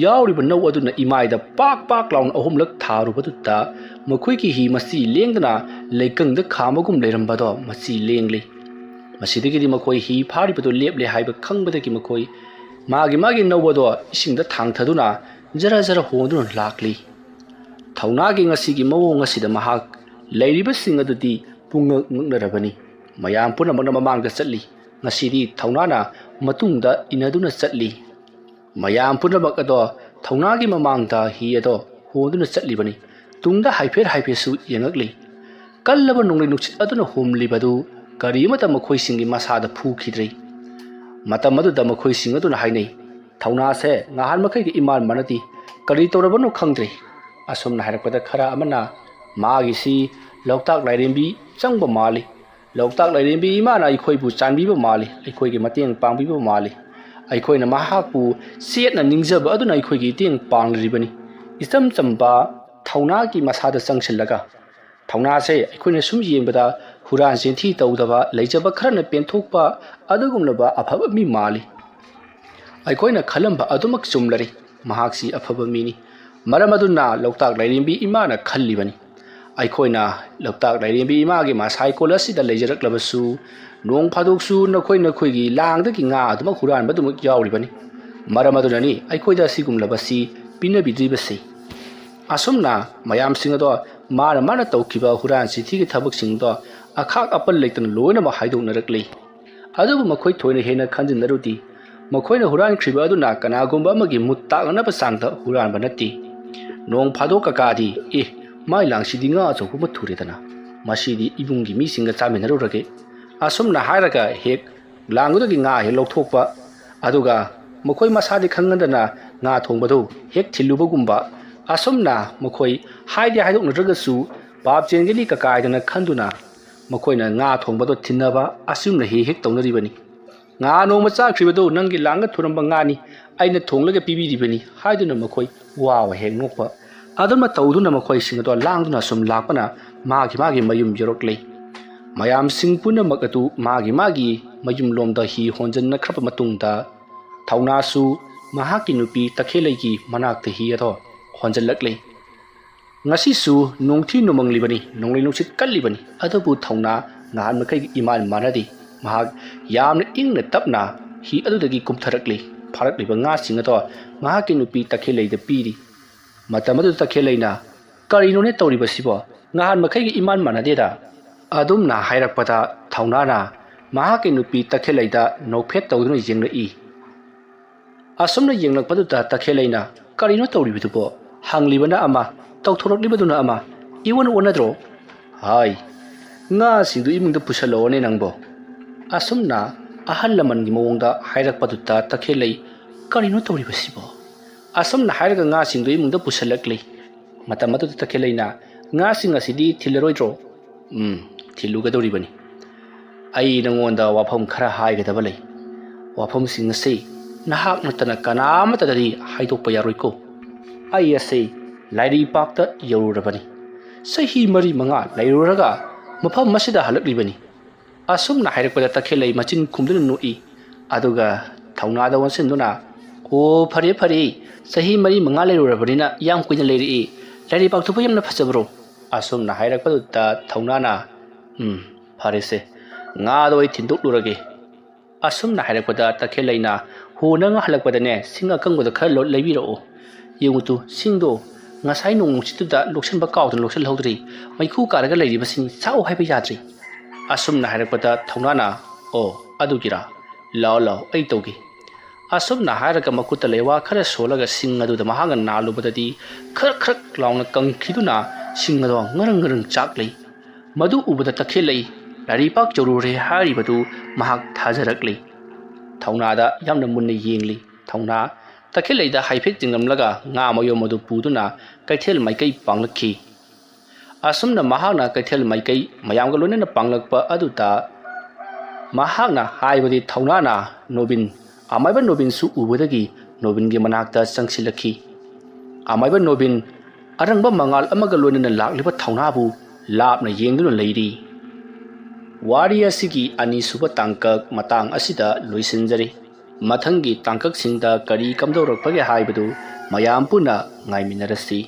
ꯌꯥꯎꯔꯤꯕ ꯅꯧ ꯑꯗꯨꯅ ꯏꯃꯥꯏꯗ ꯄꯥꯛ ꯄꯥꯛ ꯂꯥꯎꯅ ꯑꯍꯨꯝꯂꯛ ꯊꯥꯔꯨꯕꯗꯨꯗ ꯃꯈꯣꯏꯒꯤ ꯍꯤ ꯃꯆꯤ ꯂꯦꯡꯗꯅ ꯂꯩꯀꯪꯗ ꯈꯥꯝꯕꯒꯨꯝ ꯂꯩꯔꯝꯕꯗꯣ ꯃꯆꯤ ꯂꯦꯡꯂꯤ꯫ ꯃꯁꯤꯗꯒꯤꯗꯤ ꯃꯈꯣꯏ ꯍꯤ ꯐꯥꯔꯤꯕꯗꯨ ꯂꯦꯞꯂꯦ ꯍꯥꯏꯕ ꯈꯪꯕꯗꯒꯤ ꯃꯈꯣꯏ ꯃꯥꯒꯤ ꯃꯥꯒꯤ ꯅꯧ ꯑꯗꯣ ꯏꯁꯤꯡꯗ ꯊꯥꯡꯊꯗꯨꯅ ꯖꯔ ꯖꯔ ꯍꯣꯟꯗꯨꯅ ꯂꯥꯛꯂꯤ꯫ ꯊꯧꯅꯥꯒꯤ ꯉꯁꯤꯒꯤ ꯃꯑꯣꯡ ꯑꯁꯤꯗ ꯃꯍꯥꯛ ꯂꯩꯔꯤꯕꯁꯤꯡ ꯑꯗꯨꯗꯤ ꯄꯨꯡꯉꯛ ꯉꯛꯅꯔꯕꯅꯤ꯫ ꯃꯌꯥꯝ ꯄꯨꯝꯅꯃꯛꯅ ꯃꯃꯥꯡꯗ ꯆꯠꯂꯤ꯫ ꯉꯁꯤꯗꯤ ꯊꯧꯅꯥꯅ ꯃꯇꯨꯡꯗ ꯏꯟꯅꯗꯨꯅ ꯆꯠꯂꯤ꯫ ꯃꯌꯥꯝ ꯄꯨꯝꯅꯃꯛ ꯑꯗꯣ ꯊꯧꯅꯥꯒꯤ ꯃꯃꯥꯡꯗ ꯍꯤ ꯑꯗꯣ ꯍꯣꯟꯗꯨꯅ ꯆꯠꯂꯤꯕꯅꯤ꯫ ꯇꯨꯡꯗ ꯍꯥꯏꯐꯦꯠ ꯍꯥꯏꯐꯦꯠꯁꯨ ꯌꯦꯡꯉꯛꯂꯤ꯫ ꯀꯜꯂꯕ ꯅꯣꯡꯂꯩ ꯅꯨꯡꯁꯤꯠ ꯑꯗꯨꯅ ꯍꯨꯝꯂꯤꯕꯗꯨ ꯀꯔꯤ ꯑꯃꯠꯇ ꯃꯈꯣꯏꯁꯤꯡꯒꯤ ꯃꯁꯥꯗ ꯐꯨꯈꯤꯗ꯭ꯔꯤ꯫ ꯃꯇꯝ ꯑꯗꯨꯗ ꯃꯈꯣꯏꯁꯤꯡ ꯑꯗꯨꯅ ꯍꯥꯏꯅꯩ, "ꯊꯧꯅꯥꯁꯦ ꯉꯍꯥꯟ ꯃꯈꯩꯒ ꯏꯃꯥꯟ ꯃꯥꯟꯅꯗꯦ꯫ ꯀꯔꯤ ꯇꯧꯔꯕꯅꯣ ꯈꯪꯗ꯭ꯔꯦ꯫" ꯑꯁꯨꯝꯅ ꯍꯥꯏꯔꯛꯄꯗ ꯈꯔ ꯑꯃꯅ, "ꯃꯥꯒꯤꯁꯤ ꯂꯣꯛꯇꯥꯛ ꯂꯥꯏꯔꯦꯝꯕꯤ ꯆꯪꯕ ꯃꯥꯜꯂꯤ꯫ ꯂꯣꯛꯇꯥꯛ ꯂꯥꯏꯔꯦꯝꯕꯤ ꯏꯃꯥꯅ ꯑꯩꯈꯣꯏꯕꯨ ꯆꯥꯟꯕꯤꯕ ꯃꯥꯜꯂꯤ, ꯑꯩꯈꯣꯏꯒꯤ ꯃꯇꯦꯡ ꯄꯥꯡꯕꯤꯕ ꯃꯥꯜꯂꯤ꯫ ꯑꯩꯈꯣꯏꯅ ꯃꯍꯥꯛꯄꯨ ꯆꯦꯠꯅ ꯅꯤꯡꯖꯕ ꯑꯗꯨꯅ ꯑꯩꯈꯣꯏꯒꯤ ꯃꯇꯦꯡ ꯄꯥꯡꯂꯤꯕꯅꯤ꯫" ꯏꯆꯝ ꯆꯝꯕ ꯊꯧꯅꯥꯒꯤ ꯃꯁꯥꯗ ꯆꯪꯁꯤꯜꯂꯒ, ꯊꯧꯅꯥꯁꯦ ꯑꯩꯈꯣꯏꯅ ꯁꯨꯝ ꯌꯦꯡꯕꯗ ꯍꯨꯔꯥꯟ ꯆꯤꯟꯊꯤ ꯇꯧꯗꯕ, ꯂꯩꯖꯕ ꯈꯔꯅ ꯄꯦꯟꯊꯣꯛꯄ ꯑꯗꯨꯒꯨꯝꯂꯕ ꯑꯐꯕ ꯃꯤ ꯃꯥꯜꯂꯤ꯫ ꯑꯩꯈꯣꯏꯅ ꯈꯜꯂꯝꯕ ꯑꯗꯨꯃꯛ ꯆꯨꯝꯂꯔꯤ꯫ ꯃꯍꯥꯛꯁꯤ ꯑꯐꯕ ꯃꯤꯅꯤ꯫ ꯃꯔꯝ ꯑꯗꯨꯅ ꯂꯣꯛꯇꯥꯛ ꯂꯥꯏꯔꯦꯝꯕꯤ ꯏꯃꯥꯅ ꯈꯜꯂꯤꯕꯅꯤ꯫ ꯑꯩꯈꯣꯏꯅ ꯂꯣꯛꯇꯥꯛ ꯂꯥꯏꯔꯦꯝꯕꯤ ꯏꯃꯥꯒꯤ ꯃꯁꯥꯏꯀꯣꯜ ꯑꯁꯤꯗ ꯂꯩꯖꯔꯛꯂꯕꯁꯨ, ꯅꯣꯡ ꯐꯥꯗꯣꯛꯁꯨ ꯅꯈꯣꯏ ꯅꯈꯣꯏꯒꯤ ꯂꯥꯡꯗꯒꯤ ꯉꯥ ꯑꯗꯨꯃꯛ ꯍꯨꯔꯥꯟꯕ ꯑꯗꯨꯃꯛ ꯌꯥꯎꯔꯤꯕꯅꯤ꯫ ꯃꯔꯝ ꯑꯗꯨꯅꯅꯤ ꯑꯩꯈꯣꯏꯗ ꯑꯁꯤꯒꯨꯝꯂꯕꯁꯤ ꯄꯤꯅꯕꯤꯗ꯭ꯔꯤꯕꯁꯤ꯫ ꯑꯁꯨꯝꯅ ꯃꯌꯥꯝꯁꯤꯡ ꯑꯗꯣ ꯃꯥꯅ ꯃꯥꯅ ꯇꯧꯈꯤꯕ ꯍꯨꯔꯥꯟ ꯆꯤꯟꯊꯤꯒꯤ ꯊꯕꯛꯁꯤꯡꯗꯣ ꯑꯈꯥꯛ ꯑꯄꯜ ꯂꯩꯇꯅ ꯂꯣꯏꯅꯃꯛ ꯍꯥꯏꯗꯣꯛꯅꯔꯛꯂꯤ꯫ ꯑꯗꯨꯕꯨ ꯃꯈꯣꯏ ꯊꯣꯏꯅ ꯍꯦꯟꯅ ꯈꯟꯖꯤꯟꯅꯔꯨꯗꯦ꯫ ꯃꯈꯣꯏꯅ ꯍꯨꯔꯥꯟꯈ꯭ꯔꯤꯕ ꯑꯗꯨꯅ ꯀꯅꯥꯒꯨꯝꯕ ꯑꯃꯒꯤ ꯃꯨꯠ ꯇꯥꯛꯅꯅꯕ ꯆꯥꯡꯗ ꯍꯨꯔꯥꯟꯕ ꯅꯠꯇꯦ꯫ ꯅꯣꯡ ꯐꯥꯗꯣꯛ ꯀꯀꯥꯗꯤ, "ꯑꯦ, ꯃꯥꯏ ꯂꯥꯡꯁꯤꯗꯤ ꯉꯥ ꯑꯆꯧꯕ ꯑꯃ ꯊꯨꯔꯦꯗꯅ, ꯃꯁꯤꯗꯤ ꯏꯃꯨꯡꯒꯤ ꯃꯤꯁꯤꯡꯒ ꯆꯥꯃꯤꯟꯅꯔꯨꯔꯒꯦ꯫" ꯑꯁꯨꯝꯅ ꯍꯥꯏꯔꯒ ꯍꯦꯛ ꯂꯥꯡꯗꯨꯗꯒꯤ ꯉꯥ ꯍꯦꯛ ꯂꯧꯊꯣꯛꯄ, ꯑꯗꯨꯒ ꯃꯈꯣꯏ ꯃꯁꯥꯗꯤ ꯈꯪꯍꯟꯗꯅ ꯉꯥ ꯊꯣꯡꯕꯗꯨ ꯍꯦꯛ ꯊꯤꯜꯂꯨꯕꯒꯨꯝꯕ꯫ ꯑꯁꯨꯝꯅ ꯃꯈꯣꯏ ꯍꯥꯏꯗꯤ ꯍꯥꯏꯗꯣꯛꯅꯗ꯭ꯔꯒꯁꯨ ꯄꯥꯞ ꯆꯦꯟꯒꯅꯤ ꯀꯀꯥ ꯍꯥꯏꯗꯅ ꯈꯟꯗꯨꯅ ꯃꯈꯣꯏꯅ ꯉꯥ ꯊꯣꯡꯕꯗꯣ ꯊꯤꯟꯅꯕ ꯑꯁꯨꯝꯅ ꯍꯦꯛ ꯍꯦꯛ ꯇꯧꯅꯔꯤꯕꯅꯤ꯫ "ꯉꯥ ꯅꯣꯡꯃ ꯆꯥꯈ꯭ꯔꯤꯕꯗꯨ ꯅꯪꯒꯤ ꯂꯥꯡꯒ ꯊꯨꯔꯝꯕ ꯉꯥꯅꯤ, ꯑꯩꯅ ꯊꯣꯡꯂꯒ ꯄꯤꯕꯤꯔꯤꯕꯅꯤ" ꯍꯥꯏꯗꯨꯅ ꯃꯈꯣꯏ ꯋꯥ ꯋꯥ ꯍꯦꯛ ꯅꯣꯛꯄ꯫ ꯑꯗꯨꯝꯅ ꯇꯧꯗꯨꯅ ꯃꯈꯣꯏꯁꯤꯡ ꯑꯗꯣ ꯂꯥꯡꯗꯨꯅ ꯁꯨꯝ ꯂꯥꯛꯄꯅ ꯃꯥꯒꯤ ꯃꯥꯒꯤ ꯃꯌꯨꯝ ꯌꯧꯔꯛꯂꯤ꯫ ꯃꯌꯥꯝꯁꯤꯡ ꯄꯨꯝꯅꯃꯛ ꯑꯗꯨ ꯃꯥꯒꯤ ꯃꯥꯒꯤ ꯃꯌꯨꯝꯂꯣꯝꯗ ꯍꯤ ꯍꯣꯟꯖꯤꯟꯅꯈ꯭ꯔꯕ ꯃꯇꯨꯡꯗ ꯊꯧꯅꯥꯁꯨ ꯃꯍꯥꯛꯀꯤ ꯅꯨꯄꯤ ꯇꯈꯦꯜꯂꯩꯒꯤ ꯃꯅꯥꯛꯇ ꯍꯤ ꯑꯗꯣ ꯍꯣꯟꯖꯤꯜꯂꯛꯂꯤ꯫ ꯉꯁꯤꯁꯨ ꯅꯣꯡꯊꯤ ꯅꯣꯡꯃꯪꯂꯤꯕꯅꯤ, ꯅꯣꯡꯂꯩ ꯅꯨꯡꯁꯤꯠ ꯀꯜꯂꯤꯕꯅꯤ, ꯑꯗꯨꯕꯨ ꯊꯧꯅꯥ ꯅꯍꯥꯟ ꯃꯈꯩꯒ ꯏꯃꯥꯟ ꯃꯥꯟꯅꯗꯦ꯫ ꯃꯍꯥꯛ ꯌꯥꯝꯅ ꯏꯪꯅ ꯇꯞꯅ ꯍꯤ ꯑꯗꯨꯗꯒꯤ ꯀꯨꯝꯊꯔꯛꯂꯤ꯫ ꯐꯥꯔꯛꯂꯤꯕ ꯉꯥꯁꯤꯡ ꯑꯗꯣ ꯃꯍꯥꯛꯀꯤ ꯅꯨꯄꯤ ꯇꯈꯦꯜꯂꯩꯗ ꯄꯤꯔꯤ꯫ ꯃꯇꯝ ꯑꯗꯨꯗ ꯇꯈꯦꯜꯂꯩꯅ, "ꯀꯔꯤꯅꯣꯅꯦ ꯇꯧꯔꯤꯕꯁꯤꯕꯣ? ꯅꯍꯥꯟ ꯃꯈꯩꯒ ꯏꯃꯥꯟ ꯃꯥꯟꯅꯗꯦꯗ?" ꯑꯗꯨꯝꯅ ꯍꯥꯏꯔꯛꯄꯗ ꯊꯧꯅꯥꯅ ꯃꯍꯥꯛꯀꯤ ꯅꯨꯄꯤ ꯇꯈꯦꯜꯂꯩꯗ ꯅꯣꯛꯐꯦꯠ ꯇꯧꯗꯨꯅ ꯌꯦꯡꯂꯛꯏ꯫ ꯑꯁꯨꯝꯅ ꯌꯦꯡꯂꯛꯄꯗꯨꯗ ꯇꯈꯦꯜꯂꯩꯅ, "ꯀꯔꯤꯅꯣ ꯇꯧꯔꯤꯕꯗꯨꯕꯣ? ꯍꯪꯂꯤꯕꯅ ꯑꯃ, ꯇꯧꯊꯣꯔꯛꯂꯤꯕꯗꯨꯅ ꯑꯃ, ꯏꯑꯣꯟ ꯑꯣꯟꯅꯗ꯭ꯔꯣ? ꯍꯥꯏ, ꯉꯥꯁꯤꯡꯗꯨ ꯏꯃꯨꯡꯗ ꯄꯨꯁꯜꯂꯛꯑꯣꯅꯦ ꯅꯪꯕꯣ?" ꯑꯁꯨꯝꯅ ꯑꯍꯜ ꯂꯃꯟꯒꯤ ꯃꯑꯣꯡꯗ ꯍꯥꯏꯔꯛꯄꯗꯨꯗ ꯇꯈꯦꯜꯂꯩ, "ꯀꯔꯤꯅꯣ ꯇꯧꯔꯤꯕꯁꯤꯕꯣ?" ꯑꯁꯨꯝꯅ ꯍꯥꯏꯔꯒ ꯉꯥꯁꯤꯡꯗꯨ ꯏꯃꯨꯡꯗ ꯄꯨꯁꯜꯂꯛꯂꯤ꯫ ꯃꯇꯝ ꯑꯗꯨꯗ ꯇꯈꯦꯜꯂꯩꯅ, "ꯉꯥꯁꯤꯡ ꯑꯁꯤꯗꯤ ꯊꯤꯜꯂꯔꯣꯏꯗ꯭ꯔꯣ?" "ꯎꯝ, ꯊꯤꯜꯂꯨꯒꯗꯧꯔꯤꯕꯅꯤ꯫ ꯑꯩ ꯅꯉꯣꯟꯗ ꯋꯥꯐꯝ ꯈꯔ ꯍꯥꯏꯒꯗꯕ ꯂꯩ꯫ ꯋꯥꯐꯝꯁꯤꯡ ꯑꯁꯤ ꯅꯍꯥꯛ ꯅꯠꯇꯅ ꯀꯅꯥ ꯑꯃꯠꯇꯗꯗꯤ ꯍꯥꯏꯗꯣꯛꯄ ꯌꯥꯔꯣꯏꯀꯣ꯫ ꯑꯩ ꯑꯁꯤ ꯂꯥꯏꯔꯩꯄꯥꯛꯇ ꯌꯧꯔꯨꯔꯕꯅꯤ꯫ ꯆꯍꯤ ꯃꯔꯤ ꯃꯉꯥ ꯂꯩꯔꯨꯔꯒ ꯃꯐꯝ ꯑꯁꯤꯗ ꯍꯜꯂꯛꯂꯤꯕꯅꯤ꯫" ꯑꯁꯨꯝꯅ ꯍꯥꯏꯔꯛꯄꯗ ꯇꯈꯦꯜꯂꯩ ꯃꯆꯤꯟ ꯈꯨꯝꯗꯨꯅ ꯅꯣꯛꯏ꯫ ꯑꯗꯨꯒ ꯊꯧꯅꯥꯗ ꯑꯣꯟꯁꯤꯟꯗꯨꯅ, "ꯑꯣ, ꯐꯔꯦ, ꯐꯔꯦ, ꯆꯍꯤ ꯃꯔꯤ ꯃꯉꯥ ꯂꯩꯔꯨꯔꯕꯅꯤꯅ ꯌꯥꯝ ꯀꯨꯏꯅ ꯂꯩꯔꯛꯏ꯫ ꯂꯥꯏꯔꯩꯄꯥꯛꯇꯨꯕꯨ ꯌꯥꯝꯅ ꯐꯖꯕ꯭ꯔꯣ?" ꯑꯁꯨꯝꯅ ꯍꯥꯏꯔꯛꯄꯗꯨꯗ ꯊꯧꯅꯥꯅ, "ꯎꯝ, ꯐꯔꯦꯁꯦ, ꯉꯥꯗꯣ ꯑꯩ ꯊꯤꯟꯗꯣꯛꯂꯨꯔꯒꯦ꯫" ꯑꯁꯨꯝꯅ ꯍꯥꯏꯔꯛꯄꯗ ꯇꯈꯦꯜꯂꯩꯅ, "ꯍꯣ, ꯅꯪ ꯍꯜꯂꯛꯄꯗꯅꯦ ꯁꯤꯡ ꯑꯀꯪꯕꯗꯣ ꯈꯔ ꯂꯣ-, ꯂꯩꯕꯤꯔꯛꯑꯣ꯫ ꯌꯦꯡꯉꯨ ꯇꯨ, ꯁꯤꯡꯗꯣ ꯉꯁꯥꯏ ꯅꯣꯡ ꯅꯨꯡꯁꯤꯠꯇꯨꯗ ꯂꯣꯛꯁꯤꯟꯕ ꯀꯥꯎꯗꯅ ꯂꯣꯛꯁꯤꯜꯍꯧꯗ꯭ꯔꯤ꯫ ꯃꯩꯈꯨ ꯀꯥꯔꯒ ꯂꯩꯔꯤꯕꯁꯤꯡ ꯆꯥꯎ ꯍꯥꯏꯕ ꯌꯥꯗ꯭ꯔꯤ꯫" ꯑꯁꯨꯝꯅ ꯍꯥꯏꯔꯛꯄꯗ ꯊꯧꯅꯥꯅ, "ꯑꯣ, ꯑꯗꯨꯒꯤꯔꯥ? ꯂꯥꯛꯑꯣ, ꯂꯥꯛꯑꯣ, ꯑꯩ ꯇꯧꯒꯦ꯫" ꯑꯁꯨꯝꯅ ꯍꯥꯏꯔꯒ ꯃꯈꯨꯠꯇ ꯂꯩꯋꯥ ꯈꯔ ꯁꯣꯜꯂꯒ ꯁꯤꯡ ꯑꯗꯨꯗ ꯃꯍꯥꯛꯅ ꯅꯥꯜꯂꯨꯕꯗꯗꯤ ꯈꯔꯛ ꯈꯔꯛ ꯂꯥꯎꯅ ꯀꯪꯈꯤꯗꯨꯅ ꯁꯤꯡ ꯑꯗꯣ ꯉꯔꯪ ꯉꯔꯪ ꯆꯥꯛꯂꯤ꯫ ꯃꯗꯨ ꯎꯕꯗ ꯇꯈꯦꯜꯂꯩ ꯂꯥꯏꯔꯩꯄꯥꯛ ꯌꯧꯔꯨꯔꯦ ꯍꯥꯏꯔꯤꯕꯗꯨ ꯃꯍꯥꯛ ꯊꯥꯖꯔꯛꯂꯤ꯫ ꯊꯧꯅꯥꯗ ꯌꯥꯝꯅ ꯃꯨꯟꯅ ꯌꯦꯡꯂꯤ꯫ ꯊꯧꯅꯥ ꯇꯈꯦꯜꯂꯩꯗ ꯍꯥꯏꯐꯦꯠ ꯆꯤꯡꯂꯝꯂꯒ ꯉꯥ ꯃꯌꯣꯝ ꯑꯗꯨ ꯄꯨꯗꯨꯅ ꯀꯩꯊꯦꯜ ꯃꯥꯏꯀꯩ ꯄꯥꯡꯂꯛꯈꯤ꯫ ꯑꯁꯨꯝꯅ ꯃꯍꯥꯛꯅ ꯀꯩꯊꯦꯜ ꯃꯥꯏꯀꯩ ꯃꯌꯥꯝꯒ ꯂꯣꯏꯅꯅ ꯄꯥꯡꯂꯛꯄ ꯑꯗꯨꯗ ꯃꯍꯥꯛꯅ ꯍꯥꯏꯕꯗꯤ ꯊꯧꯅꯥꯅ ꯅꯣꯕꯤꯟ, ꯑꯃꯥꯏꯕ ꯅꯣꯕꯤꯟꯁꯨ ꯎꯕꯗꯒꯤ ꯅꯣꯕꯤꯟꯒꯤ ꯃꯅꯥꯛꯇ ꯆꯪꯁꯤꯜꯂꯛꯈꯤ꯫ ꯑꯃꯥꯏꯕ ꯅꯣꯕꯤꯟ, ꯑꯔꯪꯕ ꯃꯉꯥꯜ ꯑꯃꯒ ꯂꯣꯏꯅꯅ ꯂꯥꯛꯂꯤꯕ ꯊꯧꯅꯥꯕꯨ ꯂꯥꯞꯅ ꯌꯦꯡꯗꯨꯅ ꯂꯩꯔꯤ꯫ ꯋꯥꯔꯤ ꯑꯁꯤꯒꯤ ꯑꯅꯤꯁꯨꯕ ꯇꯥꯡꯀꯛ ꯃꯇꯥꯡ ꯑꯁꯤꯗ ꯂꯣꯏꯁꯤꯟꯖꯔꯤ꯫ ꯃꯊꯪꯒꯤ ꯇꯥꯡꯀꯛꯁꯤꯡꯗ ꯀꯔꯤ ꯀꯝꯗꯧꯔꯛꯄꯒꯦ ꯍꯥꯏꯕꯗꯨ ꯃꯌꯥꯝ ꯄꯨꯟꯅ ꯉꯥꯏꯃꯤꯟꯅꯔꯁꯤ꯫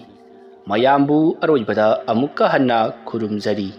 ꯃꯌꯥꯝꯕꯨ ꯑꯔꯣꯏꯕꯗ ꯑꯃꯨꯛꯀ ꯍꯟꯅ ꯈꯨꯔꯨꯝꯖꯔꯤ꯫